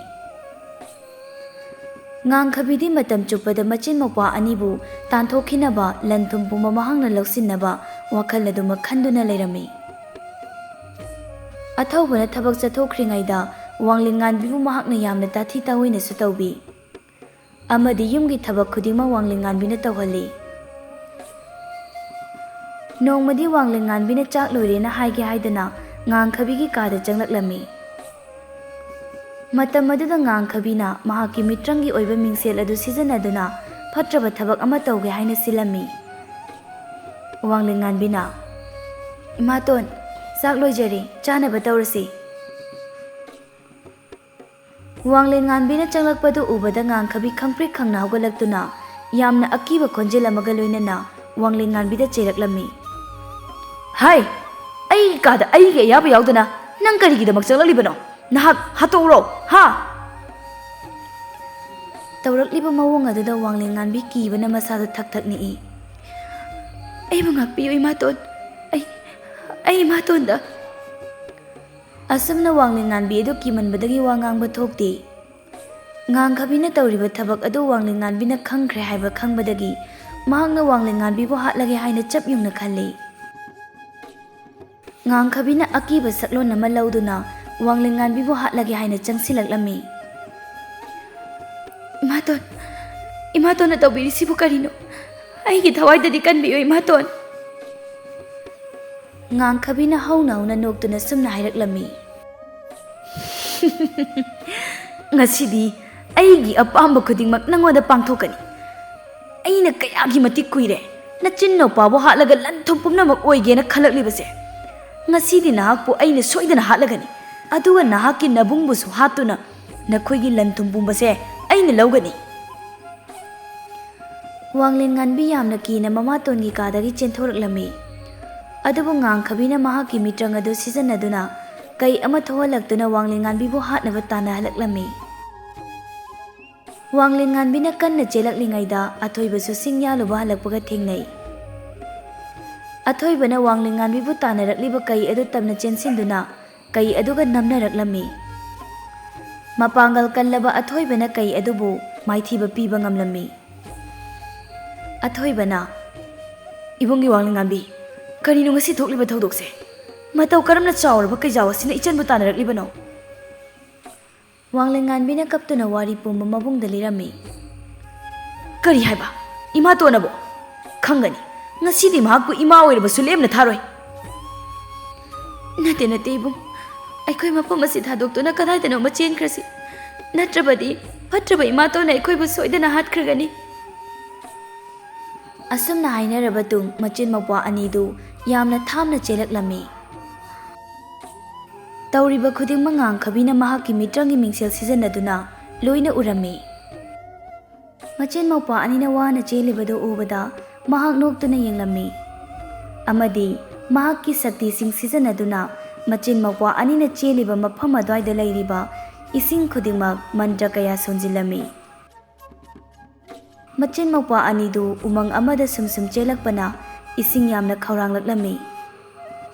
ꯉꯥꯡꯈꯕꯤꯗꯤ ꯃꯇꯝ ꯆꯨꯞꯄꯗ ꯃꯆꯤꯟ ꯃꯧꯄ꯭ꯋꯥ ꯑꯅꯤꯕꯨ ꯇꯥꯟꯊꯣꯛꯈꯤꯅꯕ ꯂꯟ ꯊꯨꯝ ꯄꯨꯝꯕ ꯃꯍꯥꯛꯅ ꯂꯧꯁꯤꯟꯅꯕ ꯋꯥꯈꯜ ꯑꯗꯨꯃꯛ ꯈꯟꯗꯨꯅ ꯂꯩꯔꯝꯃꯤ꯫ ꯑꯊꯧꯕꯅ ꯊꯕꯛ ꯆꯠꯊꯣꯛꯈ꯭ꯔꯤꯉꯩꯗ ꯋꯥꯡꯂꯦꯟ ꯉꯥꯟꯕꯤꯕꯨ ꯃꯍꯥꯛꯅ ꯌꯥꯝꯅ ꯇꯥꯊꯤ ꯇꯥꯑꯣꯏꯅꯁꯨ ꯇꯧꯕꯤ꯫ ꯑꯃꯗꯤ ꯌꯨꯝꯒꯤ ꯊꯕꯛ ꯈꯨꯗꯤꯡꯃꯛ ꯋꯥꯡꯂꯦꯟ ꯉꯥꯟꯕꯤꯅ ꯇꯧꯍꯜꯂꯤ꯫ ꯅꯣꯡꯃꯗꯤ ꯋꯥꯡꯂꯦꯟ ꯉꯥꯟꯕꯤꯅ ꯆꯥꯛ ꯂꯣꯏꯔꯦꯅ ꯍꯥꯏꯒꯦ ꯍꯥꯏꯗꯅ ꯉꯥꯡꯈꯕꯤꯒꯤ ꯀꯥꯗ ꯆꯪꯂꯛꯂꯝꯃꯤ꯫ ꯃꯇꯝ ꯑꯗꯨꯗ ꯉꯥꯡꯈꯕꯤꯅ ꯃꯍꯥꯛꯀꯤ ꯃꯤꯇ꯭ꯔꯪꯒꯤ ꯑꯣꯏꯕ ꯃꯤꯡꯁꯦꯜ ꯑꯗꯨ ꯁꯤꯖꯤꯟꯅꯗꯨꯅ ꯐꯠꯇ꯭ꯔꯕ ꯊꯕꯛ ꯑꯃ ꯇꯧꯒꯦ ꯍꯥꯏꯅ ꯁꯤꯜꯂꯝꯃꯤ꯫ ꯋꯥꯡꯂꯦꯟ ꯉꯥꯟꯕꯤꯅ, "ꯏꯃꯥꯇꯣꯟ, ꯆꯥꯛ ꯂꯣꯏꯖꯔꯦ, ꯆꯥꯅꯕ ꯇꯧꯔꯁꯤ"꯫ ꯋꯥꯡꯂꯦꯟ ꯉꯥꯟꯕꯤꯅ ꯆꯪꯂꯛꯄꯗꯨ ꯎꯕꯗ ꯉꯥꯡꯈꯕꯤ ꯈꯪꯄ꯭ꯔꯤꯛ ꯈꯪꯅ ꯍꯧꯒꯠꯂꯛꯇꯨꯅ ꯌꯥꯝꯅ ꯑꯀꯤꯕ ꯈꯣꯟꯖꯦꯜ ꯑꯃꯒ ꯂꯣꯏꯅꯅ ꯋꯥꯡꯂꯦꯟ ꯉꯥꯟꯕꯤꯗ ꯆꯩꯔꯛꯂꯝꯃꯤ꯫ "ꯍꯥꯏ, ꯑꯩꯒꯤ ꯀꯥꯗ ꯑꯩꯒꯤ ꯑꯌꯥꯕ ꯌꯥꯎꯗꯅ ꯅꯪ ꯀꯔꯤꯒꯤꯗꯃꯛ ꯆꯪꯂꯛꯂꯤꯕꯅꯣ? ꯅꯍꯥꯛ ꯍꯥꯠꯇꯣꯛꯎꯔꯣ, ꯍꯥ?" ꯇꯧꯔꯛꯂꯤꯕ ꯃꯑꯣꯡ ꯑꯗꯨꯗ ꯋꯥꯡꯂꯦꯟ ꯉꯥꯟꯕꯤ ꯀꯤꯕꯅ ꯃꯁꯥꯗꯨ ꯊꯛ ꯊꯛ ꯅꯤꯛꯏ꯫ "ꯑꯩꯕꯨ ꯉꯥꯛꯄꯤꯌꯨ ꯏꯃꯥꯇꯣꯟ, ꯑꯩ, ꯑꯩ ꯏꯃꯥꯇꯣꯟꯗ"꯫ ꯑꯁꯨꯝꯅ ꯋꯥꯡꯂꯦꯟ ꯉꯥꯟꯕꯤ ꯑꯗꯨ ꯀꯤꯃꯟꯕꯗꯒꯤ ꯋꯥ ꯉꯥꯡꯕ ꯊꯣꯛꯇꯦ꯫ ꯉꯥꯡꯈꯕꯤꯅ ꯇꯧꯔꯤꯕ ꯊꯕꯛ ꯑꯗꯨ ꯋꯥꯡꯂꯦꯟ ꯉꯥꯟꯕꯤꯅ ꯈꯪꯈ꯭ꯔꯦ ꯍꯥꯏꯕ ꯈꯪꯕꯗꯒꯤ ꯃꯍꯥꯛꯅ ꯋꯥꯡꯂꯦꯟ ꯉꯥꯟꯕꯤꯕꯨ ꯍꯥꯠꯂꯒꯦ ꯍꯥꯏꯅ ꯆꯞ ꯌꯨꯡꯅ ꯈꯜꯂꯤ꯫ ꯉꯥꯡꯈꯕꯤꯅ ꯑꯀꯤꯕ ꯁꯛꯂꯣꯟ ꯑꯃ ꯂꯧꯗꯨꯅ ꯋꯥꯡꯂꯦꯟ ꯉꯥꯟꯕꯤꯕꯨ ꯍꯥꯠꯂꯒꯦ ꯍꯥꯏꯅ ꯆꯪꯁꯤꯜꯂꯛꯂꯝꯃꯤ꯫ "ꯏꯃꯥꯇꯣꯟ, ꯏꯃꯥꯇꯣꯟꯅ ꯇꯧꯕꯤꯔꯤꯁꯤꯕꯨ ꯀꯔꯤꯅꯣ? ꯑꯩꯒꯤ ꯊꯋꯥꯏꯗꯗꯤ ꯀꯟꯕꯤꯌꯨ ꯏꯃꯥꯇꯣꯟ"꯫ ꯉꯥꯡꯈꯕꯤꯅ ꯍꯧꯅ ꯍꯧꯅ ꯅꯣꯛꯇꯨꯅ ꯁꯨꯝꯅ ꯍꯥꯏꯔꯛꯂꯝꯃꯤ꯫ "ꯉꯁꯤꯗꯤ ꯑꯩꯒꯤ ꯑꯄꯥꯝꯕ ꯈꯨꯗꯤꯡꯃꯛ ꯅꯪꯉꯣꯟꯗ ꯄꯥꯡꯊꯣꯛꯀꯅꯤ꯫ ꯑꯩꯅ ꯀꯌꯥꯒꯤ ꯃꯇꯤꯛ ꯀꯨꯏꯔꯦ ꯅꯆꯤꯟ ꯅꯧꯄꯥꯕꯨ ꯍꯥꯠꯂꯒ ꯂꯟ ꯊꯨꯝ ꯄꯨꯝꯅꯃꯛ ꯑꯣꯏꯒꯦꯅ ꯈꯜꯂꯛꯂꯤꯕꯁꯦ꯫ ꯉꯁꯤꯗꯤ ꯅꯍꯥꯛꯄꯨ ꯑꯩꯅ ꯁꯣꯏꯗꯅ ꯍꯥꯠꯂꯒꯅꯤ, ꯑꯗꯨꯒ ꯅꯍꯥꯛꯀꯤ ꯅꯕꯨꯡꯕꯨꯁꯨ ꯍꯥꯠꯇꯨꯅ ꯅꯈꯣꯏꯒꯤ ꯂꯟ ꯊꯨꯝ ꯄꯨꯝꯕꯁꯦ ꯑꯩꯅ ꯂꯧꯒꯅꯤ"꯫ ꯋꯥꯡꯂꯦꯟ ꯉꯥꯟꯕꯤ ꯌꯥꯝꯅ ꯀꯤꯅ ꯃꯃꯥꯇꯣꯟꯒꯤ ꯀꯥꯗꯒꯤ ꯆꯦꯟꯊꯣꯔꯛꯂꯝꯃꯤ꯫ ꯑꯗꯨꯕꯨ ꯉꯥꯡꯈꯕꯤꯅ ꯃꯍꯥꯛꯀꯤ ꯃꯤꯇ꯭ꯔꯪ ꯑꯗꯨ ꯁꯤꯖꯤꯟꯅꯗꯨꯅ ꯀꯩ ꯑꯃ ꯊꯣꯛꯍꯜꯂꯛꯇꯨꯅ ꯋꯥꯡꯂꯦꯟ ꯉꯥꯟꯕꯤꯕꯨ ꯍꯥꯠꯅꯕ ꯇꯥꯟꯅꯍꯜꯂꯛꯂꯝꯃꯤ꯫ ꯋꯥꯡꯂꯦꯟ ꯉꯥꯟꯕꯤꯅ ꯀꯟꯅ ꯆꯦꯜꯂꯛꯂꯤꯉꯩꯗ ꯑꯊꯣꯏꯕꯁꯨ ꯁꯤꯡ ꯌꯥꯜꯂꯨꯕ ꯍꯜꯂꯛꯄꯒ ꯊꯦꯡꯅꯩ꯫ ꯑꯊꯣꯏꯕꯅ ꯋꯥꯡꯂꯦꯟꯉꯥꯟꯕꯤꯕꯨ ꯇꯥꯟꯅꯔꯛꯂꯤꯕ ꯀꯩ ꯑꯗꯨ ꯇꯞꯅ ꯆꯦꯟꯁꯤꯟꯗꯨꯅ ꯀꯩ ꯑꯗꯨꯒ ꯅꯝꯅꯔꯛꯂꯝꯃꯤ꯫ ꯃꯄꯥꯡꯒꯜ ꯀꯜꯂꯕ ꯑꯊꯣꯏꯕꯅ ꯀꯩ ꯑꯗꯨꯕꯨ ꯃꯥꯏꯊꯤꯕ ꯄꯤꯕ ꯉꯝꯂꯝꯃꯤ꯫ ꯑꯊꯣꯏꯕꯅ, "ꯏꯕꯨꯡꯒꯤ ꯋꯥꯡꯂꯦꯟꯉꯥꯟꯕꯤ, ꯀꯔꯤꯅꯣ ꯉꯁꯤ ꯊꯣꯛꯂꯤꯕ ꯊꯧꯗꯣꯛꯁꯦ? ꯃꯇꯧ ꯀꯔꯝꯅ ꯆꯥꯎꯔꯕ ꯀꯩꯖꯥꯎ ꯑꯁꯤꯅ ꯏꯆꯟꯕꯨ ꯇꯥꯟꯅꯔꯛꯂꯤꯕꯅꯣ?" ꯋꯥꯡꯂꯦꯟꯉꯥꯟꯕꯤꯅ ꯀꯞꯇꯨꯅ ꯋꯥꯔꯤ ꯄꯨꯝꯕ ꯃꯕꯨꯡꯗ ꯂꯤꯔꯝꯃꯤ꯫ "ꯀꯔꯤ ꯍꯥꯏꯕ? ꯏꯃꯥꯇꯣꯟꯅꯕꯣ? ꯈꯪꯒꯅꯤ, ꯉꯁꯤꯗꯤ ꯃꯍꯥꯛꯄꯨ ꯏꯃꯥ ꯑꯣꯏꯔꯕꯁꯨ ꯂꯦꯝꯅ ꯊꯥꯔꯣꯏ꯫" "ꯅꯠꯇꯦ, ꯅꯠꯇꯦ ꯏꯕꯨꯡ, ꯑꯩꯈꯣꯏ ꯃꯐꯝ ꯑꯁꯤ ꯊꯥꯗꯣꯛꯇꯨꯅ ꯀꯗꯥꯏꯗꯅꯣꯃ ꯆꯦꯟꯈ꯭ꯔꯁꯤ, ꯅꯠꯇ꯭ꯔꯕꯗꯤ ꯐꯠꯇ꯭ꯔꯕ ꯏꯃꯥꯇꯣꯟꯅ ꯑꯩꯈꯣꯏꯕꯨ ꯁꯣꯏꯗꯅ ꯍꯥꯠꯈ꯭ꯔꯒꯅꯤ꯫" ꯑꯁꯨꯝꯅ ꯍꯥꯏꯅꯔꯕ ꯇꯨꯡ ꯃꯆꯤꯟ ꯃꯧꯄ꯭ꯋꯥ ꯑꯅꯤꯗꯨ ꯌꯥꯝꯅ ꯊꯥꯞꯅ ꯆꯦꯜꯂꯛꯂꯝꯃꯤ꯫ ꯇꯧꯔꯤꯕ ꯈꯨꯗꯤꯡꯃꯛ ꯉꯥꯡꯈꯕꯤꯅ ꯃꯍꯥꯛꯀꯤ ꯃꯤꯇ꯭ꯔꯪꯒꯤ ꯃꯤꯡꯁꯦꯜ ꯁꯤꯖꯤꯟꯅꯗꯨꯅ ꯂꯣꯏꯅ ꯎꯔꯝꯃꯤ꯫ ꯃꯆꯤꯟ ꯃꯧꯄ꯭ꯋꯥ ꯑꯅꯤꯅ ꯋꯥꯅ ꯆꯦꯜꯂꯤꯕꯗꯨ ꯎꯕꯗ ꯃꯍꯥꯛ ꯅꯣꯛꯇꯨꯅ ꯌꯦꯡꯂꯝꯃꯤ꯫ ꯑꯃꯗꯤ ꯃꯍꯥꯛꯀꯤ ꯁꯛꯇꯤꯁꯤꯡ ꯁꯤꯖꯤꯟꯅꯗꯨꯅ ꯃꯆꯤꯟ ꯃꯧꯄ꯭ꯋꯥ ꯑꯅꯤꯅ ꯆꯦꯜꯂꯤꯕ ꯃꯐꯝ ꯑꯗꯨꯋꯥꯏꯗ ꯂꯩꯔꯤꯕ ꯏꯁꯤꯡ ꯈꯨꯗꯤꯡꯃꯛ ꯃꯟꯇ꯭ꯔ ꯀꯌꯥ ꯁꯣꯟꯖꯤꯜꯂꯝꯃꯤ꯫ ꯃꯆꯤꯟ ꯃꯧꯄ꯭ꯋꯥ ꯑꯅꯤꯗꯨ ꯎꯃꯪ ꯑꯃꯗ ꯁꯨꯝ ꯁꯨꯝ ꯆꯦꯜꯂꯛꯄꯅ ꯏꯁꯤꯡ ꯌꯥꯝꯅ ꯈꯧꯔꯥꯡꯂꯛꯂꯝꯃꯤ꯫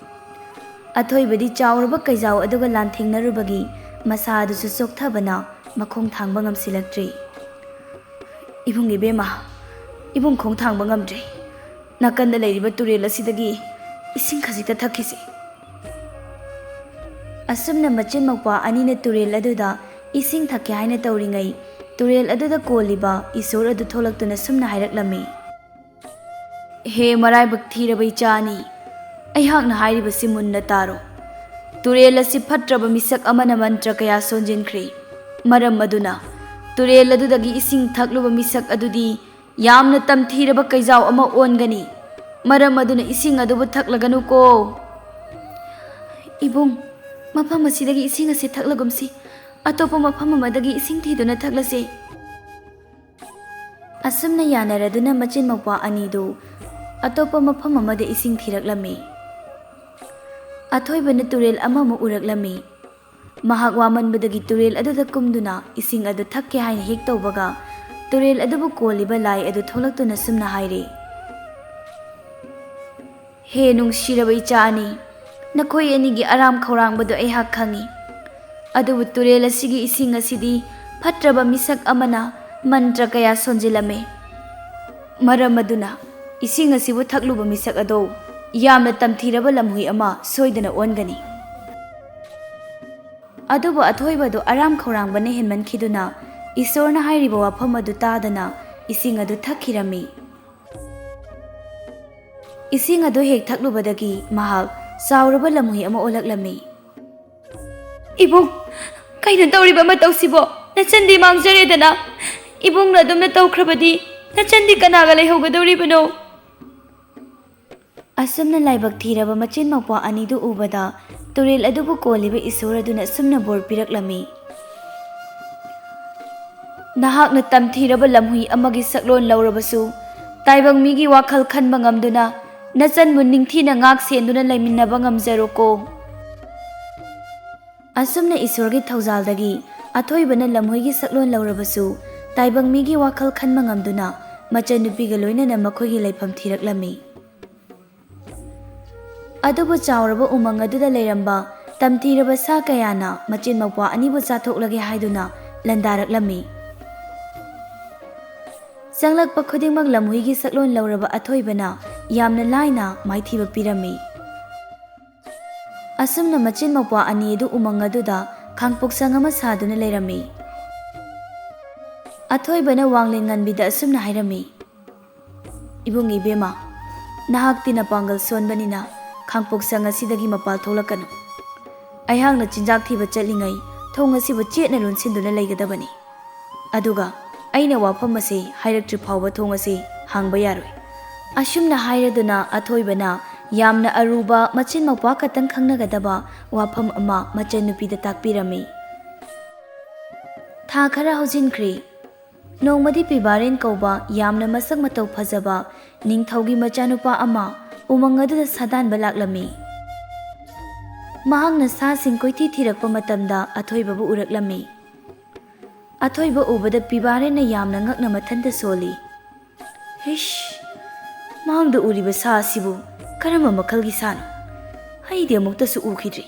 ꯑꯊꯣꯏꯕꯗꯤ ꯆꯥꯎꯔꯕ ꯀꯩꯖꯥꯎ ꯑꯗꯨꯒ ꯂꯥꯟꯊꯦꯡꯅꯔꯨꯕꯒꯤ ꯃꯁꯥ ꯑꯗꯨꯁꯨ ꯆꯣꯛꯊꯕꯅ ꯃꯈꯣꯡ ꯊꯥꯡꯕ ꯉꯝꯁꯤꯜꯂꯛꯇ꯭ꯔꯤ꯫ "ꯏꯕꯨꯡ ꯏꯕꯦꯝꯃ, ꯏꯕꯨꯡ ꯈꯣꯡ ꯊꯥꯡꯕ ꯉꯝꯗ꯭ꯔꯦ꯫ ꯅꯥꯀꯟꯗ ꯂꯩꯔꯤꯕ ꯇꯨꯔꯦꯜ ꯑꯁꯤꯗꯒꯤ ꯏꯁꯤꯡ ꯈꯖꯤꯛꯇ ꯊꯛꯈꯤꯁꯤ꯫" ꯑꯁꯨꯝꯅ ꯃꯆꯤꯟ ꯃꯧꯄ꯭ꯋꯥ ꯑꯅꯤꯅ ꯇꯨꯔꯦꯜ ꯑꯗꯨꯗ ꯏꯁꯤꯡ ꯊꯛꯀꯦ ꯍꯥꯏꯅ ꯇꯧꯔꯤꯉꯩ, ꯇꯨꯔꯦꯜ ꯑꯗꯨꯗ ꯀꯣꯜꯂꯤꯕ ꯏꯁꯣꯔ ꯑꯗꯨ ꯊꯣꯛꯂꯛꯇꯨꯅ ꯁꯨꯝꯅ ꯍꯥꯏꯔꯛꯂꯝꯃꯤ꯫ "ꯍꯦ ꯃꯔꯥꯏꯕꯛ ꯊꯤꯔꯕ ꯏꯆꯥ ꯑꯅꯤ, ꯑꯩꯍꯥꯛꯅ ꯍꯥꯏꯔꯤꯕꯁꯤ ꯃꯨꯟꯅ ꯇꯥꯔꯣ꯫ ꯇꯨꯔꯦꯜ ꯑꯁꯤ ꯐꯠꯇ꯭ꯔꯕ ꯃꯤꯁꯛ ꯑꯃꯅ ꯃꯟꯇ꯭ꯔ ꯀꯌꯥ ꯁꯣꯟꯖꯤꯟꯈ꯭ꯔꯦ꯫ ꯃꯔꯝ ꯑꯗꯨꯅ ꯇꯨꯔꯦꯜ ꯑꯗꯨꯗꯒꯤ ꯏꯁꯤꯡ ꯊꯛꯂꯨꯕ ꯃꯤꯁꯛ ꯑꯗꯨꯗꯤ ꯌꯥꯝꯅ ꯇꯝꯊꯤꯔꯕ ꯀꯩꯖꯥꯎ ꯑꯃ ꯑꯣꯟꯒꯅꯤ꯫ ꯃꯔꯝ ꯑꯗꯨꯅ ꯏꯁꯤꯡ ꯑꯗꯨꯕꯨ ꯊꯛꯂꯒꯅꯨꯀꯣ꯫" "ꯏꯕꯨꯡ, ꯃꯐꯝ ꯑꯁꯤꯗꯒꯤ ꯏꯁꯤꯡ ꯑꯁꯤ ꯊꯛꯂꯒꯨꯝꯁꯤ꯫ ꯑꯇꯣꯞꯄ ꯃꯐꯝ ꯑꯃꯗꯒꯤ ꯏꯁꯤꯡ ꯊꯤꯗꯨꯅ ꯊꯛꯂꯁꯤ꯫" ꯑꯁꯨꯝꯅ ꯌꯥꯅꯔꯗꯨꯅ ꯃꯆꯤꯟ ꯃꯧꯄ꯭ꯋꯥ ꯑꯅꯤꯗꯨ ꯑꯇꯣꯞꯄ ꯃꯐꯝ ꯑꯃꯗ ꯏꯁꯤꯡ ꯊꯤꯔꯛꯂꯝꯃꯤ꯫ ꯑꯊꯣꯏꯕꯅ ꯇꯨꯔꯦꯜ ꯑꯃꯃꯨꯛ ꯎꯔꯛꯂꯝꯃꯤ꯫ ꯃꯍꯥꯛ ꯋꯥꯃꯟꯕꯗꯒꯤ ꯇꯨꯔꯦꯜ ꯑꯗꯨꯗ ꯀꯨꯝꯗꯨꯅ ꯏꯁꯤꯡ ꯑꯗꯨ ꯊꯛꯀꯦ ꯍꯥꯏꯅ ꯍꯦꯛ ꯇꯧꯕꯒ, ꯇꯨꯔꯦꯜ ꯑꯗꯨꯕꯨ ꯀꯣꯜꯂꯤꯕ ꯂꯥꯏ ꯑꯗꯨ ꯊꯣꯛꯂꯛꯇꯨꯅ ꯁꯨꯝꯅ ꯍꯥꯏꯔꯤ, "ꯍꯦ ꯅꯨꯡꯁꯤꯔꯕ ꯏꯆꯥ ꯑꯅꯤ, ꯅꯈꯣꯏ ꯑꯅꯤꯒꯤ ꯑꯔꯥꯝ ꯈꯧꯔꯥꯡꯕꯗꯨ ꯑꯩꯍꯥꯛ ꯈꯪꯏ꯫ ꯑꯗꯨꯕꯨ ꯇꯨꯔꯦꯜ ꯑꯁꯤꯒꯤ ꯏꯁꯤꯡ ꯑꯁꯤꯗꯤ ꯐꯠꯇ꯭ꯔꯕ ꯃꯤꯁꯛ ꯑꯃꯅ ꯃꯟꯇ꯭ꯔ ꯀꯌꯥ ꯁꯣꯟꯖꯤꯜꯂꯝꯃꯦ꯫ ꯃꯔꯝ ꯑꯗꯨꯅ ꯏꯁꯤꯡ ꯑꯁꯤꯕꯨ ꯊꯛꯂꯨꯕ ꯃꯤꯁꯛ ꯑꯗꯣ ꯌꯥꯝꯅ ꯇꯝꯊꯤꯔꯕ ꯂꯝꯍꯨꯏ ꯑꯃ ꯁꯣꯏꯗꯅ ꯑꯣꯟꯒꯅꯤ꯫ ꯑꯗꯨꯕꯨ ꯑꯊꯣꯏꯕꯗꯨ ꯑꯔꯥꯝ ꯈꯧꯔꯥꯡꯕꯅ ꯍꯦꯟꯃꯟꯈꯤꯗꯨꯅ ꯏꯁꯣꯔꯅ ꯍꯥꯏꯔꯤꯕ ꯋꯥꯐꯝ ꯑꯗꯨ ꯇꯥꯗꯅ ꯏꯁꯤꯡ ꯑꯗꯨ ꯊꯛꯈꯤꯔꯝꯃꯤ꯫ ꯏꯁꯤꯡ ꯑꯗꯨ ꯍꯦꯛ ꯊꯛꯂꯨꯕꯗꯒꯤ ꯃꯍꯥꯛ ꯆꯥꯎꯔꯕ ꯂꯝꯍꯨꯏ ꯑꯃ ꯑꯣꯜꯂꯛꯂꯝꯃꯤ꯫ "ꯏꯕꯨꯡ, ꯀꯩꯅꯣ ꯇꯧꯔꯤꯕ ꯃꯇꯧꯁꯤꯕꯣ? ꯅꯆꯟꯗꯤ ꯃꯥꯡꯖꯔꯦꯗꯅ꯫ ꯏꯕꯨꯡꯅ ꯑꯗꯨꯝꯅ ꯇꯧꯈ꯭ꯔꯕꯗꯤ ꯅꯆꯟꯗꯤ ꯀꯅꯥꯒ ꯂꯩꯍꯧꯒꯗꯧꯔꯤꯕꯅꯣ?" ꯑꯁꯨꯝꯅ ꯂꯥꯏꯕꯛ ꯊꯤꯔꯕ ꯃꯆꯤꯟ ꯃꯧꯄ꯭ꯋꯥ ꯑꯅꯤꯗꯨ ꯎꯕꯗ ꯇꯨꯔꯦꯜ ꯑꯗꯨꯕꯨ ꯀꯣꯜꯂꯤꯕ ꯏꯁꯣꯔ ꯑꯗꯨꯅ ꯑꯁꯨꯝꯅ ꯕꯣꯔ ꯄꯤꯔꯛꯂꯝꯃꯤ꯫ "ꯅꯍꯥꯛꯅ ꯇꯝꯊꯤꯔꯕ ꯂꯝꯍꯨꯏ ꯑꯃꯒꯤ ꯁꯛꯂꯣꯟ ꯂꯧꯔꯕꯁꯨ, ꯇꯥꯏꯕꯪ ꯃꯤꯒꯤ ꯋꯥꯈꯜ ꯈꯟꯕ ꯉꯝꯗꯨꯅ ꯅꯆꯟꯕꯨ ꯅꯤꯡꯊꯤꯅ ꯉꯥꯛ ꯁꯦꯟꯗꯨꯅ ꯂꯩꯃꯤꯟꯅꯕ ꯉꯝꯖꯔꯣꯀꯣ꯫" ꯑꯁꯨꯝꯅ ꯏꯁꯣꯔꯒꯤ ꯊꯧꯖꯥꯜꯗꯒꯤ ꯑꯊꯣꯏꯕꯅ ꯂꯝꯍꯨꯏꯒꯤ ꯁꯛꯂꯣꯟ ꯂꯧꯔꯕꯁꯨ, ꯇꯥꯏꯕꯪ ꯃꯤꯒꯤ ꯋꯥꯈꯜ ꯈꯟꯕ ꯉꯝꯗꯨꯅ ꯃꯆꯟꯅꯨꯄꯤꯒ ꯂꯣꯏꯅꯅ ꯃꯈꯣꯏꯒꯤ ꯂꯩꯐꯝ ꯊꯤꯔꯛꯂꯝꯃꯤ꯫ ꯑꯗꯨꯕꯨ ꯆꯥꯎꯔꯕ ꯎꯃꯪ ꯑꯗꯨꯗ ꯂꯩꯔꯝꯕ ꯇꯝꯊꯤꯔꯕ ꯁꯥ ꯀꯌꯥꯅ ꯃꯆꯤꯟ ꯃꯧꯄ꯭ꯋꯥ ꯑꯅꯤꯕꯨ ꯆꯥꯊꯣꯛꯂꯒꯦ ꯍꯥꯏꯗꯨꯅ ꯂꯥꯟꯗꯥꯔꯛꯂꯝꯃꯤ꯫ ꯆꯪꯂꯛꯄ ꯈꯨꯗꯤꯡꯃꯛ ꯂꯝꯍꯨꯏꯒꯤ ꯁꯛꯂꯣꯟ ꯂꯧꯔꯕ ꯑꯊꯣꯏꯕꯅ ꯌꯥꯝꯅ ꯂꯥꯏꯅ ꯃꯥꯏꯊꯤꯕ ꯄꯤꯔꯝꯃꯤ꯫ ꯑꯁꯨꯝꯅ ꯃꯆꯤꯟ ꯃꯧꯄ꯭ꯋꯥ ꯑꯅꯤ ꯑꯗꯨ ꯎꯃꯪ ꯑꯗꯨꯗ ꯈꯥꯡꯄꯣꯛꯁꯪ ꯑꯃ ꯁꯥꯗꯨꯅ ꯂꯩꯔꯝꯃꯤ꯫ ꯑꯊꯣꯏꯕꯅ ꯋꯥꯡꯂꯦꯟ ꯉꯟꯕꯤꯗ ꯑꯁꯨꯝꯅ ꯍꯥꯏꯔꯝꯃꯤ, "ꯏꯕꯨꯡ ꯏꯕꯦꯝꯃ, ꯅꯍꯥꯛꯇꯤ ꯅꯄꯥꯡꯒꯜ ꯁꯣꯟꯕꯅꯤꯅ ꯈꯥꯡꯄꯣꯛꯁꯪ ꯑꯁꯤꯗꯒꯤ ꯃꯄꯥꯜ ꯊꯣꯛꯂꯛꯀꯅꯨ꯫ ꯑꯩꯍꯥꯛꯅ ꯆꯤꯟꯖꯥꯛ ꯊꯤꯕ ꯆꯠꯂꯤꯉꯩ ꯊꯣꯡ ꯑꯁꯤꯕꯨ ꯆꯦꯠꯅ ꯂꯣꯟꯁꯤꯟꯗꯨꯅ ꯂꯩꯒꯗꯕꯅꯤ꯫ ꯑꯗꯨꯒ ꯑꯩꯅ ꯋꯥꯐꯝ ꯑꯁꯤ ꯍꯥꯏꯔꯛꯇ꯭ꯔꯤ ꯐꯥꯎꯕ ꯊꯣꯡ ꯑꯁꯤ ꯍꯥꯡꯕ ꯌꯥꯔꯣꯏ꯫" ꯑꯁꯨꯝꯅ ꯍꯥꯏꯔꯗꯨꯅ ꯑꯊꯣꯏꯕꯅ ꯌꯥꯝꯅ ꯑꯔꯨꯕ, ꯃꯆꯤꯟ ꯃꯧꯄ꯭ꯋꯥ ꯈꯛꯇꯪ ꯈꯪꯅꯒꯗꯕ ꯋꯥꯐꯝ ꯑꯃ ꯃꯆꯟꯅꯨꯄꯤꯗ ꯇꯥꯛꯄꯤꯔꯝꯃꯤ꯫ ꯊꯥ ꯈꯔ ꯍꯧꯖꯤꯟꯈ꯭ꯔꯦ꯫ ꯅꯣꯡꯃꯗꯤ ꯄꯤꯕꯥꯔꯦꯟ ꯀꯧꯕ ꯌꯥꯝꯅ ꯃꯁꯛ ꯃꯇꯧ ꯐꯖꯕ ꯅꯤꯡꯊꯧꯒꯤ ꯃꯆꯥꯅꯨꯄꯥ ꯑꯃ ꯎꯃꯪ ꯑꯗꯨꯗ ꯁꯥꯗꯥꯟꯕ ꯂꯥꯛꯂꯝꯃꯤ꯫ ꯃꯍꯥꯛꯅ ꯁꯥꯁꯤꯡ ꯀꯣꯏꯊꯤ ꯊꯤꯔꯛꯄ ꯃꯇꯝꯗ ꯑꯊꯣꯏꯕꯕꯨ ꯎꯔꯛꯂꯝꯃꯤ꯫ ꯑꯊꯣꯏꯕ ꯎꯕꯗ ꯄꯤꯕꯥꯔꯦꯟꯅ ꯌꯥꯝꯅ ꯉꯛꯅ ꯃꯊꯟꯇ ꯁꯣꯜꯂꯤ꯫ "ꯍꯤꯁ! ꯃꯥꯡꯗ ꯎꯔꯤꯕ ꯁꯥ ꯑꯁꯤꯕꯨ ꯀꯔꯝꯕ ꯃꯈꯜꯒꯤ ꯁꯥꯅꯣ? ꯑꯩꯗꯤ ꯑꯃꯨꯛꯇꯁꯨ ꯎꯈꯤꯗ꯭ꯔꯤ꯫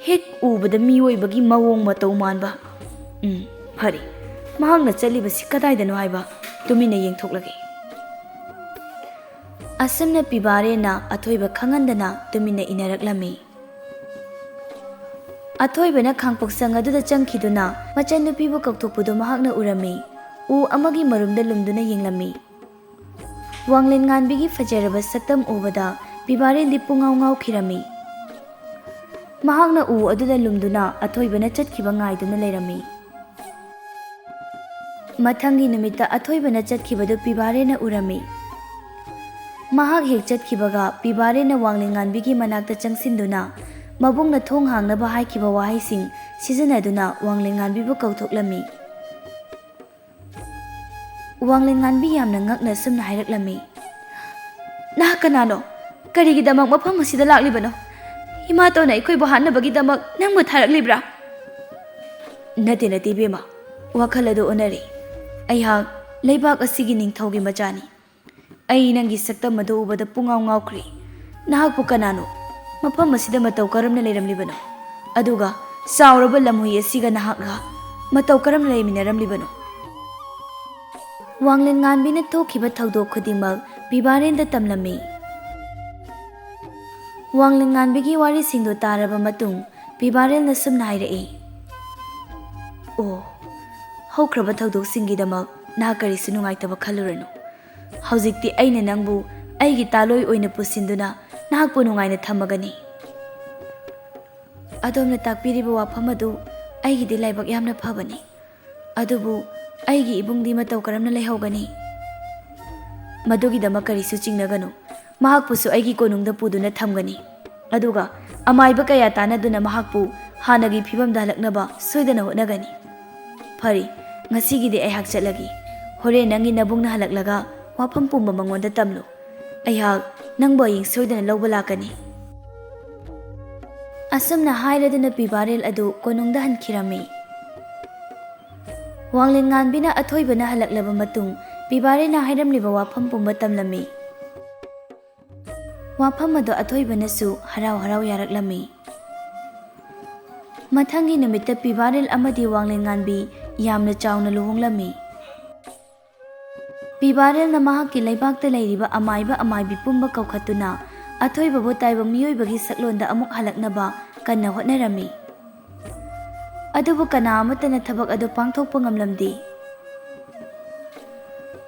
ꯍꯦꯛ ꯎꯕꯗ ꯃꯤꯑꯣꯏꯕꯒꯤ ꯃꯑꯣꯡ ꯃꯇꯧ ꯃꯥꯟꯕ꯫ ꯎꯝ, ꯐꯔꯦ꯫ ꯃꯍꯥꯛꯅ ꯆꯠꯂꯤꯕꯁꯤ ꯀꯗꯥꯏꯗꯅꯣ ꯍꯥꯏꯕ ꯇꯨꯃꯤꯟꯅ ꯌꯦꯡꯊꯣꯛꯂꯒꯦ꯫ ꯑꯁꯨꯝꯅ ꯄꯤꯕꯥꯔꯦꯟꯅ ꯑꯊꯣꯏꯕ ꯈꯪꯍꯟꯗꯅ ꯇꯨꯃꯤꯟꯅ ꯏꯟꯅꯔꯛꯂꯝꯃꯤ꯫ ꯑꯊꯣꯏꯕꯅ ꯈꯥꯡꯄꯣꯛꯁꯪ ꯑꯗꯨꯗ ꯆꯪꯈꯤꯗꯨꯅ ꯃꯆꯟꯅꯨꯄꯤꯕꯨ ꯀꯧꯊꯣꯛꯄꯗꯨ ꯃꯍꯥꯛꯅ ꯎꯔꯝꯃꯤ꯫ ꯎ ꯑꯃꯒꯤ ꯃꯔꯨꯝꯗ ꯂꯨꯝꯗꯨꯅ ꯌꯦꯡꯂꯝꯃꯤ꯫ ꯋꯥꯡꯂꯦꯟ ꯉꯥꯟꯕꯤꯒꯤ ꯐꯖꯔꯕ ꯁꯛꯇꯝ ꯎꯕꯗ ꯄꯤꯕꯥꯔꯦꯟꯗꯤ ꯄꯨꯡꯉꯥꯎ ꯉꯥꯎꯈꯤꯔꯝꯃꯤ꯫ ꯃꯍꯥꯛꯅ ꯎ ꯑꯗꯨꯗ ꯂꯨꯝꯗꯨꯅ ꯑꯊꯣꯏꯕꯅ ꯆꯠꯈꯤꯕ ꯉꯥꯏꯗꯨꯅ ꯂꯩꯔꯝꯃꯤ꯫ ꯃꯊꯪꯒꯤ ꯅꯨꯃꯤꯠꯇ ꯑꯊꯣꯏꯕꯅ ꯆꯠꯈꯤꯕꯗꯨ ꯄꯤꯕꯥꯔꯦꯟꯅ ꯎꯔꯝꯃꯤ꯫ ꯃꯍꯥꯛ ꯍꯦꯛ ꯆꯠꯈꯤꯕꯒ ꯄꯤꯕꯥꯔꯦꯟꯅ ꯋꯥꯡꯂꯦꯟ ꯉꯥꯟꯕꯤꯒꯤ ꯃꯅꯥꯛꯇ ꯆꯪꯁꯤꯟꯗꯨꯅ ꯃꯕꯨꯡꯅ ꯊꯣꯡ ꯍꯥꯡꯅꯕ ꯍꯥꯏꯈꯤꯕ ꯋꯥꯍꯩꯁꯤꯡ ꯁꯤꯖꯤꯟꯅꯗꯨꯅ ꯋꯥꯡꯂꯦꯟ ꯉꯥꯟꯕꯤꯕꯨ ꯀꯧꯊꯣꯛꯂꯝꯃꯤ꯫ ꯋꯥꯡꯂꯦꯟ ꯉꯥꯟꯕꯤ ꯌꯥꯝꯅ ꯉꯛꯅ ꯑꯁꯨꯝꯅ ꯍꯥꯏꯔꯛꯂꯝꯃꯤ, "ꯅꯍꯥꯛ ꯀꯅꯥꯅꯣ? ꯀꯔꯤꯒꯤꯗꯃꯛ ꯃꯐꯝ ꯑꯁꯤꯗ ꯂꯥꯛꯂꯤꯕꯅꯣ? ꯏꯃꯥꯇꯣꯟꯅ ꯑꯩꯈꯣꯏꯕꯨ ꯍꯥꯠꯅꯕꯒꯤꯗꯃꯛ ꯅꯪꯕꯨ ꯊꯥꯔꯛꯂꯤꯕ꯭ꯔꯥ?" "ꯅꯠꯇꯦ, ꯅꯠꯇꯦ ꯏꯕꯦꯝꯃ, ꯋꯥꯈꯜ ꯑꯗꯨ ꯑꯣꯟꯅꯔꯦ꯫ ꯑꯩꯍꯥꯛ ꯂꯩꯕꯥꯛ ꯑꯁꯤꯒꯤ ꯅꯤꯡꯊꯧꯒꯤ ꯃꯆꯥꯅꯤ꯫ ꯑꯩ ꯅꯪꯒꯤ ꯁꯛꯇꯝ ꯑꯗꯨ ꯎꯕꯗ ꯄꯨꯡꯉꯥꯎ ꯉꯥꯎꯈ꯭ꯔꯦ꯫ ꯅꯍꯥꯛꯄꯨ ꯀꯅꯥꯅꯣ? ꯃꯐꯝ ꯑꯁꯤꯗ ꯃꯇꯧ ꯀꯔꯝꯅ ꯂꯩꯔꯝꯂꯤꯕꯅꯣ? ꯑꯗꯨꯒ ꯆꯥꯎꯔꯕ ꯂꯝꯍꯨꯏ ꯑꯁꯤꯒ ꯅꯍꯥꯛꯅ ꯃꯇꯧ ꯀꯔꯝꯅ ꯂꯩꯃꯤꯟꯅꯔꯝꯂꯤꯕꯅꯣ?" ꯋꯥꯡꯂꯦꯟ ꯉꯥꯟꯕꯤꯅ ꯊꯣꯛꯈꯤꯕ ꯊꯧꯗꯣꯛ ꯈꯨꯗꯤꯡꯃꯛ ꯄꯤꯕꯥꯔꯦꯟꯗ ꯇꯝꯂꯝꯃꯤ꯫ ꯋꯥꯡꯂꯦꯟ ꯉꯥꯟꯕꯤꯒꯤ ꯋꯥꯔꯤꯁꯤꯡꯗꯨ ꯇꯥꯔꯕ ꯃꯇꯨꯡ ꯄꯤꯕꯥꯔꯦꯟꯅ ꯁꯨꯝꯅ ꯍꯥꯏꯔꯛꯏ, "ꯑꯣ, ꯍꯧꯈ꯭ꯔꯕ ꯊꯧꯗꯣꯛꯁꯤꯡꯒꯤꯗꯃꯛ ꯅꯍꯥꯛ ꯀꯔꯤꯁꯨ ꯅꯨꯡꯉꯥꯏꯇꯕ ꯈꯜꯂꯨꯔꯅꯨ꯫ ꯍꯧꯖꯤꯛꯇꯤ ꯑꯩꯅ ꯅꯪꯕꯨ ꯑꯩꯒꯤ ꯇꯥꯂꯣꯏ ꯑꯣꯏꯅ ꯄꯨꯁꯤꯟꯗꯨꯅ ꯅꯍꯥꯛꯄꯨ ꯅꯨꯡꯉꯥꯏꯅ ꯊꯝꯃꯒꯅꯤ꯫ ꯑꯗꯣꯝꯅ ꯇꯥꯛꯄꯤꯔꯤꯕ ꯋꯥꯐꯝ ꯑꯗꯨ ꯑꯩꯒꯤꯗꯤ ꯂꯥꯏꯕꯛ ꯌꯥꯝꯅ ꯐꯕꯅꯤ꯫ ꯑꯗꯨꯕꯨ ꯑꯩꯒꯤ ꯏꯕꯨꯡꯗꯤ ꯃꯇꯧ ꯀꯔꯝꯅ ꯂꯩꯍꯧꯒꯅꯤ?" "ꯃꯗꯨꯒꯤꯗꯃꯛ ꯀꯔꯤꯁꯨ ꯆꯤꯡꯅꯒꯅꯨ꯫ ꯃꯍꯥꯛꯄꯨꯁꯨ ꯑꯩꯒꯤ ꯀꯣꯅꯨꯡꯗ ꯄꯨꯗꯨꯅ ꯊꯝꯒꯅꯤ꯫ ꯑꯗꯨꯒ ꯑꯃꯥꯏꯕ ꯀꯌꯥ ꯇꯥꯟꯅꯗꯨꯅ ꯃꯍꯥꯛꯄꯨ ꯍꯥꯟꯅꯒꯤ ꯐꯤꯕꯝꯗ ꯍꯜꯂꯛꯅꯕ ꯁꯣꯏꯗꯅ ꯍꯣꯠꯅꯒꯅꯤ꯫ ꯐꯔꯦ, ꯉꯁꯤꯒꯤꯗꯤ ꯑꯩꯍꯥꯛ ꯆꯠꯂꯒꯦ꯫ ꯍꯣꯔꯦꯟ ꯅꯪꯒꯤ ꯅꯕꯨꯡꯅ ꯍꯜꯂꯛꯂꯒ ꯋꯥꯐꯝ ꯄꯨꯝꯕ ꯃꯉꯣꯟꯗ ꯇꯝꯂꯨ꯫ ꯑꯩꯍꯥꯛ ꯅꯪꯕꯨ ꯍꯌꯦꯡ ꯁꯣꯏꯗꯅ ꯂꯧꯕ ꯂꯥꯛꯀꯅꯤ꯫" ꯑꯁꯨꯝꯅ ꯍꯥꯏꯔꯗꯨꯅ ꯄꯤꯕꯥꯔꯦꯜ ꯑꯗꯨ ꯀꯣꯅꯨꯡꯗ ꯍꯟꯈꯤꯔꯝꯃꯤ꯫ ꯋꯥꯡꯂꯦꯟ ꯉꯥꯟꯕꯤꯅ ꯑꯊꯣꯏꯕꯅ ꯍꯜꯂꯛꯂꯕ ꯃꯇꯨꯡ ꯄꯤꯕꯥꯔꯦꯜꯅ ꯍꯥꯏꯔꯝꯂꯤꯕ ꯋꯥꯐꯝ ꯄꯨꯝꯕ ꯇꯝꯂꯝꯃꯤ꯫ ꯋꯥꯐꯝ ꯑꯗꯨ ꯑꯊꯣꯏꯕꯅꯁꯨ ꯍꯔꯥꯎ ꯍꯔꯥꯎ ꯌꯥꯔꯛꯂꯝꯃꯤ꯫ ꯃꯊꯪꯒꯤ ꯅꯨꯃꯤꯠꯇ ꯄꯤꯕꯥꯔꯦꯜ ꯑꯃꯗꯤ ꯋꯥꯡꯂꯦꯟ ꯉꯥꯟꯕꯤ ꯌꯥꯝꯅ ꯆꯥꯎꯅ ꯂꯨꯍꯣꯡꯂꯝꯃꯤ꯫ ꯄꯤꯕꯥꯔꯦꯜꯅ ꯃꯍꯥꯛꯀꯤ ꯂꯩꯕꯥꯛꯇ ꯂꯩꯔꯤꯕ ꯑꯃꯥꯏꯕ ꯑꯃꯥꯏꯕꯤ ꯄꯨꯝꯕ ꯀꯧꯈꯠꯇꯨꯅ ꯑꯊꯣꯏꯕꯕꯨ ꯇꯥꯏꯕꯪ ꯃꯤꯑꯣꯏꯕꯒꯤ ꯁꯛꯂꯣꯟꯗ ꯑꯃꯨꯛ ꯍꯜꯂꯛꯅꯕ ꯀꯟꯅ ꯍꯣꯠꯅꯔꯝꯃꯤ꯫ ꯑꯗꯨꯕꯨ ꯀꯅꯥ ꯑꯃꯠꯇꯅ ꯊꯕꯛ ꯑꯗꯨ ꯄꯥꯡꯊꯣꯛꯄ ꯉꯝꯂꯝꯗꯦ꯫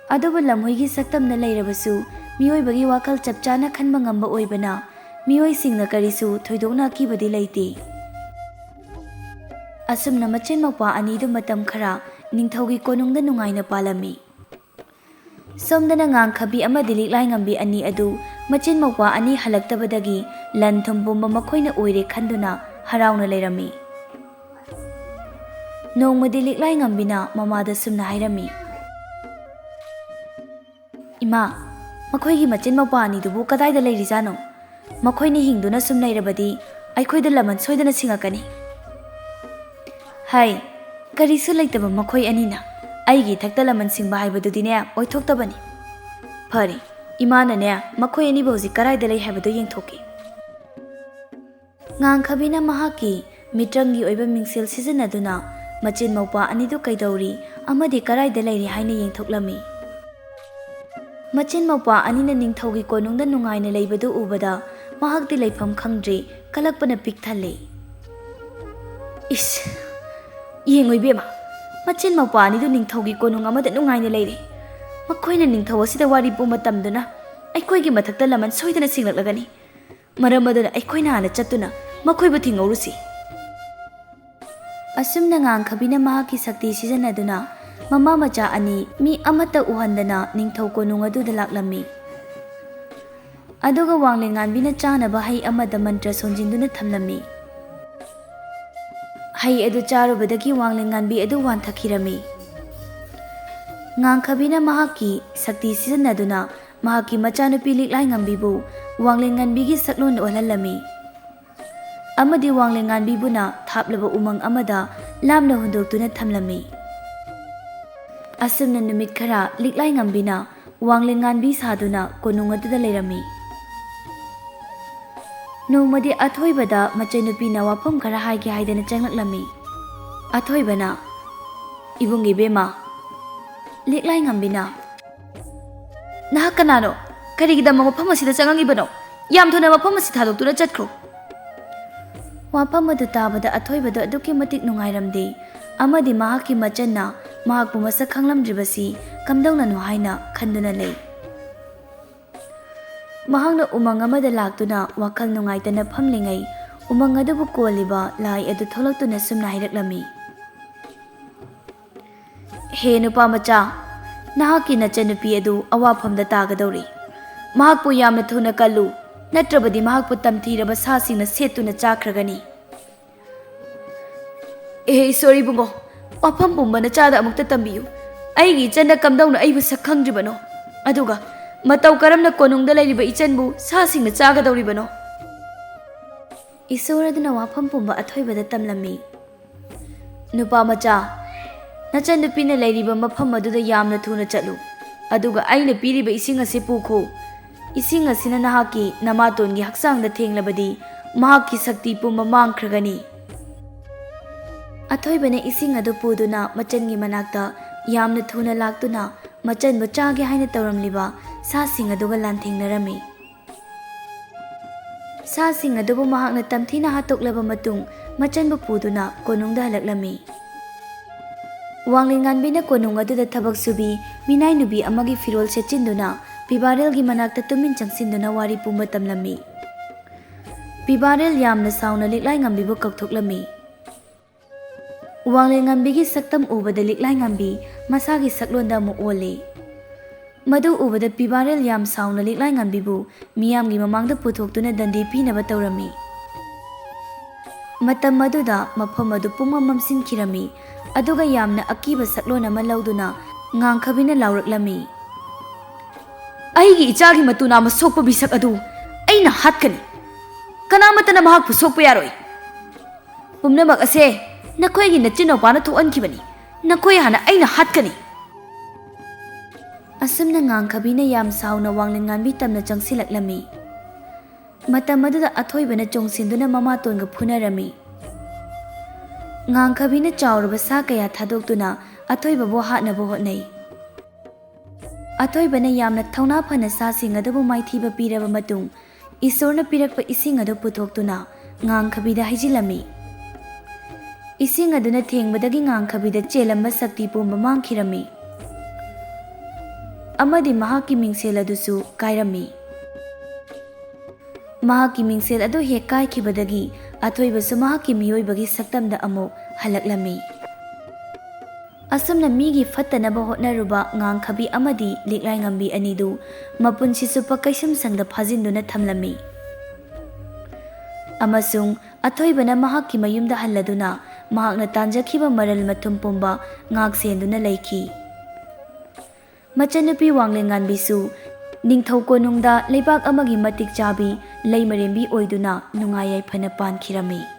ꯑꯗꯨꯕꯨ ꯂꯝꯍꯨꯏꯒꯤ ꯁꯛꯇꯝꯅ ꯂꯩꯔꯕꯁꯨ ꯃꯤꯑꯣꯏꯕꯒꯤ ꯋꯥꯈꯜ ꯆꯞ ꯆꯥꯅ ꯈꯟꯕ ꯉꯝꯕ ꯑꯣꯏꯕꯅ ꯃꯤꯑꯣꯏꯁꯤꯡꯅ ꯀꯔꯤꯁꯨ ꯊꯣꯏꯗꯣꯛꯅ ꯑꯀꯤꯕꯗꯤ ꯂꯩꯇꯦ꯫ ꯑꯁꯨꯝꯅ ꯃꯆꯤꯟ ꯃꯧꯄ꯭ꯋꯥ ꯑꯅꯤꯗꯨ ꯃꯇꯝ ꯈꯔ ꯅꯤꯡꯊꯧꯒꯤ ꯀꯣꯅꯨꯡꯗ ꯅꯨꯡꯉꯥꯏꯅ ꯄꯥꯜꯂꯝꯃꯤ꯫ ꯁꯣꯝꯗꯅ ꯉꯥꯡꯈꯕꯤ ꯑꯃꯗꯤ ꯂꯤꯛꯂꯥꯏ ꯉꯝꯕꯤ ꯑꯅꯤ ꯑꯗꯨ ꯃꯆꯤꯟ ꯃꯧꯄ꯭ꯋꯥ ꯑꯅꯤ ꯍꯜꯂꯛꯇꯕꯗꯒꯤ ꯂꯟ ꯊꯨꯝ ꯄꯨꯝꯕ ꯃꯈꯣꯏꯅ ꯑꯣꯏꯔꯦ ꯈꯟꯗꯨꯅ ꯍꯔꯥꯎꯅ ꯂꯩꯔꯝꯃꯤ꯫ ꯅꯣꯡꯃꯗꯤ ꯂꯤꯛꯂꯥꯏ ꯉꯝꯕꯤꯅ ꯃꯃꯥꯗ ꯁꯨꯝꯅ ꯍꯥꯏꯔꯝꯃꯤ, "ꯏꯃꯥ, ꯃꯈꯣꯏꯒꯤ ꯃꯆꯤꯟ ꯃꯧꯄ꯭ꯋꯥ ꯑꯅꯤꯗꯨꯕꯨ ꯀꯗꯥꯏꯗ ꯂꯩꯔꯤꯖꯥꯠꯅꯣ? ꯃꯈꯣꯏꯅ ꯍꯤꯡꯗꯨꯅ ꯁꯨꯝ ꯂꯩꯔꯕꯗꯤ ꯑꯩꯈꯣꯏꯗ ꯂꯃꯟ ꯁꯣꯏꯗꯅ ꯁꯤꯡꯉꯛꯀꯅꯤ꯫" "ꯍꯥꯏ, ꯀꯔꯤꯁꯨ ꯂꯩꯇꯕ ꯃꯈꯣꯏ ꯑꯅꯤꯅ ꯑꯩꯒꯤ ꯏꯊꯛꯇ ꯂꯃꯟ ꯁꯤꯡꯕ ꯍꯥꯏꯕꯗꯨꯗꯤꯅꯦ ꯑꯣꯏꯊꯣꯛꯇꯕꯅꯤ꯫ ꯐꯔꯦ, ꯏꯃꯥꯅꯅꯦ ꯃꯈꯣꯏ ꯑꯅꯤꯕꯨ ꯍꯧꯖꯤꯛ ꯀꯗꯥꯏꯗ ꯂꯩ ꯍꯥꯏꯕꯗꯨ ꯌꯦꯡꯊꯣꯛꯀꯦ꯫" ꯉꯥꯡꯈꯕꯤꯅ ꯃꯍꯥꯛꯀꯤ ꯃꯤꯇ꯭ꯔꯪꯒꯤ ꯑꯣꯏꯕ ꯃꯤꯡꯁꯦꯜ ꯁꯤꯖꯤꯟꯅꯗꯨꯅ ꯃꯆꯤꯟ ꯃꯧꯄ꯭ꯋꯥ ꯑꯅꯤꯗꯨ ꯀꯩꯗꯧꯔꯤ ꯑꯃꯗꯤ ꯀꯗꯥꯏꯗ ꯂꯩꯔꯤ ꯍꯥꯏꯅ ꯌꯦꯡꯊꯣꯛꯂꯝꯃꯤ꯫ ꯃꯆꯤꯟ ꯃꯧꯄ꯭ꯋꯥ ꯑꯅꯤꯅ ꯅꯤꯡꯊꯧꯒꯤ ꯀꯣꯅꯨꯡꯗ ꯅꯨꯡꯉꯥꯏꯅ ꯂꯩꯕꯗꯨ ꯎꯕꯗ ꯃꯍꯥꯛꯇꯤ ꯂꯩꯐꯝ ꯈꯪꯗ꯭ꯔꯦ, ꯀꯂꯛꯄꯅ ꯄꯤꯛ ꯊꯜꯂꯦ꯫ "ꯏꯁ, ꯌꯦꯡꯉꯨ ꯏꯕꯦꯝꯃ, ꯃꯆꯤꯟ ꯃꯧꯄ꯭ꯋꯥ ꯑꯅꯤꯗꯨ ꯅꯤꯡꯊꯧꯒꯤ ꯀꯣꯅꯨꯡ ꯑꯃꯗ ꯅꯨꯡꯉꯥꯏꯅ ꯂꯩꯔꯤ꯫ ꯃꯈꯣꯏꯅ ꯅꯤꯡꯊꯧ ꯑꯁꯤꯗ ꯋꯥꯔꯤ ꯄꯨꯝꯕ ꯇꯝꯗꯨꯅ ꯑꯩꯈꯣꯏꯒꯤ ꯃꯊꯛꯇ ꯂꯃꯟ ꯁꯣꯏꯗꯅ ꯁꯤꯡꯂꯛꯂꯒꯅꯤ꯫ ꯃꯔꯝ ꯑꯗꯨꯅ ꯑꯩꯈꯣꯏꯅ ꯍꯥꯟꯅ ꯆꯠꯇꯨꯅ ꯃꯈꯣꯏꯕꯨ ꯊꯤꯡꯍꯧꯔꯨꯁꯤ꯫" ꯑꯁꯨꯝꯅ ꯉꯥꯡꯈꯕꯤꯅ ꯃꯍꯥꯛꯀꯤ ꯁꯛꯇꯤ ꯁꯤꯖꯤꯟꯅꯗꯨꯅ ꯃꯃꯥ ꯃꯆꯥ ꯑꯅꯤ ꯃꯤ ꯑꯃꯠꯇ ꯎꯍꯟꯗꯅ ꯅꯤꯡꯊꯧ ꯀꯣꯅꯨꯡ ꯑꯗꯨꯗ ꯂꯥꯛꯂꯝꯃꯤ꯫ ꯑꯗꯨꯒ ꯋꯥꯡꯂꯦꯟ ꯉꯥꯟꯕꯤꯅ ꯆꯥꯅꯕ ꯍꯩ ꯑꯃꯗ ꯃꯟꯇ꯭ꯔ ꯁꯣꯟꯖꯤꯟꯗꯨꯅ ꯊꯝꯂꯝꯃꯤ꯫ ꯍꯩ ꯑꯗꯨ ꯆꯥꯔꯨꯕꯗꯒꯤ ꯋꯥꯡꯂꯦꯟ ꯉꯥꯟꯕꯤ ꯑꯗꯨ ꯋꯥꯟꯊꯈꯤꯔꯝꯃꯤ꯫ ꯉꯥꯡꯈꯕꯤꯅ ꯃꯍꯥꯛꯀꯤ ꯁꯛꯇꯤ ꯁꯤꯖꯤꯟꯅꯗꯨꯅ ꯃꯍꯥꯛꯀꯤ ꯃꯆꯥꯅꯨꯄꯤ ꯂꯤꯛꯂꯥꯏ ꯉꯝꯕꯤꯕꯨ ꯋꯥꯡꯂꯦꯟ ꯉꯥꯟꯕꯤꯒꯤ ꯁꯛꯂꯣꯟ ꯑꯣꯜꯍꯜꯂꯝꯃꯤ꯫ ꯑꯃꯗꯤ ꯋꯥꯡꯂꯦꯟ ꯉꯥꯟꯕꯤꯕꯨꯅ ꯊꯥꯞꯂꯕ ꯎꯃꯪ ꯑꯃꯗ ꯂꯥꯞꯅ ꯍꯨꯟꯗꯣꯛꯇꯨꯅ ꯊꯝꯂꯝꯃꯤ꯫ ꯑꯁꯨꯝꯅ ꯅꯨꯃꯤꯠ ꯈꯔ ꯂꯤꯛꯂꯥꯏ ꯉꯝꯕꯤꯅ ꯋꯥꯡꯂꯦꯟ ꯉꯥꯟꯕꯤ ꯁꯥꯗꯨꯅ ꯀꯣꯅꯨꯡ ꯑꯗꯨꯗ ꯂꯩꯔꯝꯃꯤ꯫ ꯅꯣꯡꯃꯗꯤ ꯑꯊꯣꯏꯕꯗ ꯃꯆꯟꯅꯨꯄꯤꯅ ꯋꯥꯐꯝ ꯈꯔ ꯍꯥꯏꯒꯦ ꯍꯥꯏꯗꯅ ꯆꯪꯂꯛꯂꯝꯃꯤ꯫ ꯑꯊꯣꯏꯕꯅ, "ꯏꯕꯨꯡ ꯏꯕꯦꯝꯃ, ꯂꯤꯛꯂꯥꯏ ꯉꯝꯕꯤꯅ, ꯅꯍꯥꯛ ꯀꯅꯥꯅꯣ? ꯀꯔꯤꯒꯤꯗꯃꯛ ꯃꯐꯝ ꯑꯁꯤꯗ ꯆꯪꯉꯛꯏꯕꯅꯣ? ꯌꯥꯝ ꯊꯨꯅ ꯃꯐꯝ ꯑꯁꯤ ꯊꯥꯗꯣꯛꯇꯨꯅ ꯆꯠꯈ꯭ꯔꯣ!" ꯋꯥꯐꯝ ꯑꯗꯨ ꯇꯥꯕꯗ ꯑꯊꯣꯏꯕꯗꯨ ꯑꯗꯨꯛꯀꯤ ꯃꯇꯤꯛ ꯅꯨꯡꯉꯥꯏꯔꯝꯗꯦ ꯑꯃꯗꯤ ꯃꯍꯥꯛꯀꯤ ꯃꯆꯟꯅ ꯃꯍꯥꯛꯄꯨ ꯃꯁꯛ ꯈꯪꯂꯝꯗ꯭ꯔꯤꯕꯁꯤ ꯀꯝꯗꯧꯅꯅꯣ ꯍꯥꯏꯅ ꯈꯟꯗꯨꯅ ꯂꯩ꯫ ꯃꯍꯥꯛꯅ ꯎꯃꯪ ꯑꯃꯗ ꯂꯥꯛꯇꯨꯅ ꯋꯥꯈꯜ ꯅꯨꯡꯉꯥꯏꯇꯅ ꯐꯝꯂꯤꯉꯩ, ꯎꯃꯪ ꯑꯗꯨꯕꯨ ꯀꯣꯜꯂꯤꯕ ꯂꯥꯏ ꯑꯗꯨ ꯊꯣꯛꯂꯛꯇꯨꯅ ꯁꯨꯝꯅ ꯍꯥꯏꯔꯛꯂꯝꯃꯤ, "ꯍꯦ ꯅꯨꯄꯥ ꯃꯆꯥ, ꯅꯍꯥꯛꯀꯤ ꯅꯆꯟꯅꯨꯄꯤ ꯑꯗꯨ ꯑꯋꯥꯐꯝꯗ ꯇꯥꯒꯗꯧꯔꯤ꯫ ꯃꯍꯥꯛꯄꯨ ꯌꯥꯝꯅ ꯊꯨꯅ ꯀꯜꯂꯨ, ꯅꯠꯇ꯭ꯔꯕꯗꯤ ꯃꯍꯥꯛꯄꯨ ꯇꯝꯊꯤꯔꯕ ꯁꯥꯁꯤꯡꯅ ꯁꯦꯠꯇꯨꯅ ꯆꯥꯈ꯭ꯔꯒꯅꯤ꯫" "ꯑꯦꯍꯦ ꯏꯁꯣꯔ ꯏꯕꯨꯡꯉꯣ, ꯋꯥꯐꯝ ꯄꯨꯝꯕ ꯅꯆꯥꯗ ꯑꯃꯨꯛꯇ ꯇꯝꯕꯤꯌꯨ꯫ ꯑꯩꯒꯤ ꯏꯆꯟꯅ ꯀꯝꯗꯧꯅ ꯑꯩꯕꯨ ꯁꯛ ꯈꯪꯗ꯭ꯔꯤꯕꯅꯣ? ꯑꯗꯨꯒ ꯃꯇꯧ ꯀꯔꯝꯅ ꯀꯣꯅꯨꯡꯗ ꯂꯩꯔꯤꯕ ꯏꯆꯟꯕꯨ ꯁꯥꯁꯤꯡꯅ ꯆꯥꯒꯗꯧꯔꯤꯕꯅꯣ?" ꯏꯁꯣꯔ ꯑꯗꯨꯅ ꯋꯥꯐꯝ ꯄꯨꯝꯕ ꯑꯊꯣꯏꯕꯗ ꯇꯝꯂꯝꯃꯤ, "ꯅꯨꯄꯥ ꯃꯆꯥ, ꯅꯆꯟꯅꯨꯄꯤꯅ ꯂꯩꯔꯤꯕ ꯃꯐꯝ ꯑꯗꯨꯗ ꯌꯥꯝꯅ ꯊꯨꯅ ꯆꯠꯂꯨ, ꯑꯗꯨꯒ ꯑꯩꯅ ꯄꯤꯔꯤꯕ ꯏꯁꯤꯡ ꯑꯁꯤ ꯄꯨꯈꯣ꯫ ꯏꯁꯤꯡ ꯑꯁꯤꯅ ꯅꯍꯥꯛꯀꯤ ꯅꯃꯥꯇꯣꯟꯒꯤ ꯍꯛꯆꯥꯡꯗ ꯊꯦꯡꯂꯕꯗꯤ ꯃꯍꯥꯛꯀꯤ ꯁꯛꯇꯤ ꯄꯨꯝꯕ ꯃꯥꯡꯈ꯭ꯔꯒꯅꯤ꯫" ꯑꯊꯣꯏꯕꯅ ꯏꯁꯤꯡ ꯑꯗꯨ ꯄꯨꯗꯨꯅ ꯃꯆꯟꯒꯤ ꯃꯅꯥꯛꯇ ꯌꯥꯝꯅ ꯊꯨꯅ ꯂꯥꯛꯇꯨꯅ ꯃꯆꯟꯕꯨ ꯆꯥꯒꯦ ꯍꯥꯏꯅ ꯇꯧꯔꯝꯂꯤꯕ ꯁꯥꯁꯤꯡ ꯑꯗꯨꯒ ꯂꯥꯟꯊꯦꯡꯅꯔꯝꯃꯤ꯫ ꯁꯥꯁꯤꯡ ꯑꯗꯨꯕꯨ ꯃꯍꯥꯛꯅ ꯇꯝꯊꯤꯅ ꯍꯥꯠꯇꯣꯛꯂꯕ ꯃꯇꯨꯡ, ꯃꯆꯟꯕꯨ ꯄꯨꯗꯨꯅ ꯀꯣꯅꯨꯡꯗ ꯍꯜꯂꯛꯂꯝꯃꯤ꯫ ꯋꯥꯡꯂꯦꯟꯉꯥꯟꯕꯤꯅ ꯀꯣꯅꯨꯡ ꯑꯗꯨꯗ ꯊꯕꯛ ꯁꯨꯕꯤ ꯃꯤꯅꯥꯏ ꯅꯨꯄꯤ ꯑꯃꯒꯤ ꯐꯤꯔꯣꯜ ꯁꯦꯠꯆꯤꯟꯗꯨꯅ ꯄꯤꯕꯥꯔꯦꯜꯒꯤ ꯃꯅꯥꯛꯇ ꯇꯨꯃꯤꯟ ꯆꯪꯁꯤꯟꯗꯨꯅ ꯋꯥꯔꯤ ꯄꯨꯝꯕ ꯇꯝꯂꯝꯃꯤ꯫ ꯄꯤꯕꯥꯔꯦꯜ ꯌꯥꯝꯅ ꯁꯥꯎꯅ ꯂꯤꯛꯂꯥꯏ ꯉꯝꯕꯤꯕꯨ ꯀꯧꯊꯣꯛꯂꯝꯃꯤ꯫ ꯋꯥꯡꯂꯦꯟ ꯉꯝꯕꯤꯒꯤ ꯁꯛꯇꯝ ꯎꯕꯗ ꯂꯤꯛꯂꯥꯏ ꯉꯝꯕꯤ ꯃꯁꯥꯒꯤ ꯁꯛꯂꯣꯟꯗ ꯑꯃꯨꯛ ꯑꯣꯜꯂꯦ꯫ ꯃꯗꯨ ꯎꯕꯗ ꯄꯤꯕꯥꯔꯦꯜ ꯌꯥꯝ ꯁꯥꯎꯅ ꯂꯤꯛꯂꯥꯏ ꯉꯝꯕꯤꯕꯨ ꯃꯤꯌꯥꯝꯒꯤ ꯃꯃꯥꯡꯗ ꯄꯨꯊꯣꯛꯇꯨꯅ ꯗꯟꯗꯤ ꯄꯤꯅꯕ ꯇꯧꯔꯝꯃꯤ꯫ ꯃꯇꯝ ꯑꯗꯨꯗ ꯃꯐꯝ ꯑꯗꯨ ꯄꯨꯝꯃꯝ ꯃꯝꯁꯤꯟꯈꯤꯔꯝꯃꯤ, ꯑꯗꯨꯒ ꯌꯥꯝꯅ ꯑꯀꯤꯕ ꯁꯛꯂꯣꯟ ꯑꯃ ꯂꯧꯗꯨꯅ ꯉꯥꯡꯈꯕꯤꯅ ꯂꯥꯎꯔꯛꯂꯝꯃꯤ, "ꯑꯩꯒꯤ ꯏꯆꯥꯒꯤ ꯃꯇꯨ ꯅꯥꯝꯃ ꯁꯣꯛꯄ ꯃꯤꯁꯛ ꯑꯗꯨ ꯑꯩꯅ ꯍꯥꯠꯀꯅꯤ꯫ ꯀꯅꯥꯃꯠꯇꯅ ꯃꯍꯥꯛꯄꯨ ꯁꯣꯛꯄ ꯌꯥꯔꯣꯏ꯫ ꯄꯨꯝꯅꯃꯛ ꯑꯁꯦ ꯅꯈꯣꯏꯒꯤ ꯅꯆꯤꯟꯅꯨꯄꯥꯅ ꯊꯣꯛꯍꯟꯈꯤꯕꯅꯤ꯫ ꯅꯈꯣꯏ ꯍꯥꯟꯅ ꯑꯩꯅ ꯍꯥꯠꯀꯅꯤ!" ꯑꯁꯨꯝꯅ ꯉꯥꯡꯈꯕꯤꯅ ꯌꯥꯝ ꯁꯥꯎꯅ ꯋꯥꯡꯂꯦꯟ ꯉꯥꯟꯕꯤ ꯇꯝꯅ ꯆꯪꯁꯤꯜꯂꯛꯂꯝꯃꯤ꯫ ꯃꯇꯝ ꯑꯗꯨꯗ ꯑꯊꯣꯏꯕꯅ ꯆꯣꯡꯁꯤꯟꯗꯨꯅ ꯃꯃꯥꯇꯣꯟꯒ ꯐꯨꯅꯔꯝꯃꯤ꯫ ꯉꯥꯡꯈꯕꯤꯅ ꯆꯥꯎꯔꯕ ꯁꯥ ꯀꯌꯥ ꯊꯥꯗꯣꯛꯇꯨꯅ ꯑꯊꯣꯏꯕꯕꯨ ꯍꯥꯠꯅꯕ ꯍꯣꯠꯅꯩ꯫ ꯑꯊꯣꯏꯕꯅ ꯌꯥꯝꯅ ꯊꯧꯅꯥ ꯐꯅ ꯁꯥꯁꯤꯡ ꯑꯗꯨꯕꯨ ꯃꯥꯏꯊꯤꯕ ꯄꯤꯔꯕ ꯃꯇꯨꯡ, ꯏꯁꯣꯔꯅ ꯄꯤꯔꯛꯄ ꯏꯁꯤꯡ ꯑꯗꯨ ꯄꯨꯊꯣꯛꯇꯨꯅ ꯉꯥꯡꯈꯕꯤꯗ ꯍꯩꯖꯤꯜꯂꯝꯃꯤ꯫ ꯏꯁꯤꯡ ꯑꯗꯨꯅ ꯊꯦꯡꯕꯗꯒꯤ ꯉꯥꯡꯈꯕꯤꯗ ꯆꯦꯜꯂꯝꯕ ꯁꯛꯇꯤ ꯄꯨꯝꯕ ꯃꯥꯡꯈꯤꯔꯝꯃꯤ ꯑꯃꯗꯤ ꯃꯍꯥꯛꯀꯤ ꯃꯤꯡꯁꯦꯜ ꯑꯗꯨꯁꯨ ꯀꯥꯏꯔꯝꯃꯤ꯫ ꯃꯍꯥꯛꯀꯤ ꯃꯤꯡꯁꯦꯜ ꯑꯗꯨ ꯍꯦꯛ ꯀꯥꯏꯈꯤꯕꯗꯒꯤ ꯑꯊꯣꯏꯕꯁꯨ ꯃꯍꯥꯛꯀꯤ ꯃꯤꯑꯣꯏꯕꯒꯤ ꯁꯛꯇꯝꯗ ꯑꯃꯨꯛ ꯍꯜꯂꯛꯂꯝꯃꯤ꯫ ꯑꯁꯨꯝꯅ ꯃꯤꯒꯤ ꯐꯠꯇꯅꯕ ꯍꯣꯠꯅꯔꯨꯕ ꯉꯥꯡꯈꯕꯤ ꯑꯃꯗꯤ ꯂꯤꯛꯂꯥꯏꯉꯝꯕꯤ ꯑꯅꯤꯗꯨ ꯃꯄꯨꯟꯁꯤ ꯆꯨꯞꯄ ꯀꯩꯁꯨꯝꯁꯪꯗ ꯐꯥꯖꯤꯟꯗꯨꯅ ꯊꯝꯂꯝꯃꯤ꯫ ꯑꯃꯁꯨꯡ ꯑꯊꯣꯏꯕꯅ ꯃꯍꯥꯛꯀꯤ ꯃꯌꯨꯝꯗ ꯍꯜꯂꯗꯨꯅ ꯃꯍꯥꯛꯅ ꯇꯥꯟꯖꯈꯤꯕ ꯃꯔꯜ ꯃꯊꯨꯝ ꯄꯨꯝꯕ ꯉꯥꯛ ꯁꯦꯟꯗꯨꯅ ꯂꯩꯈꯤ꯫ ꯃꯆꯟꯅꯨꯄꯤ ꯋꯥꯡꯂꯦꯟꯉꯥꯟꯕꯤꯁꯨ ꯅꯤꯡꯊꯧ ꯀꯣꯅꯨꯡꯗ ꯂꯩꯕꯥꯛ ꯑꯃꯒꯤ ꯃꯇꯤꯛ ꯆꯥꯕꯤ ꯂꯩꯃꯔꯦꯝꯕꯤ ꯑꯣꯏꯗꯨꯅ ꯅꯨꯡꯉꯥꯏ ꯌꯥꯏꯐꯅ ꯄꯥꯟꯈꯤꯔꯝꯃꯤ꯫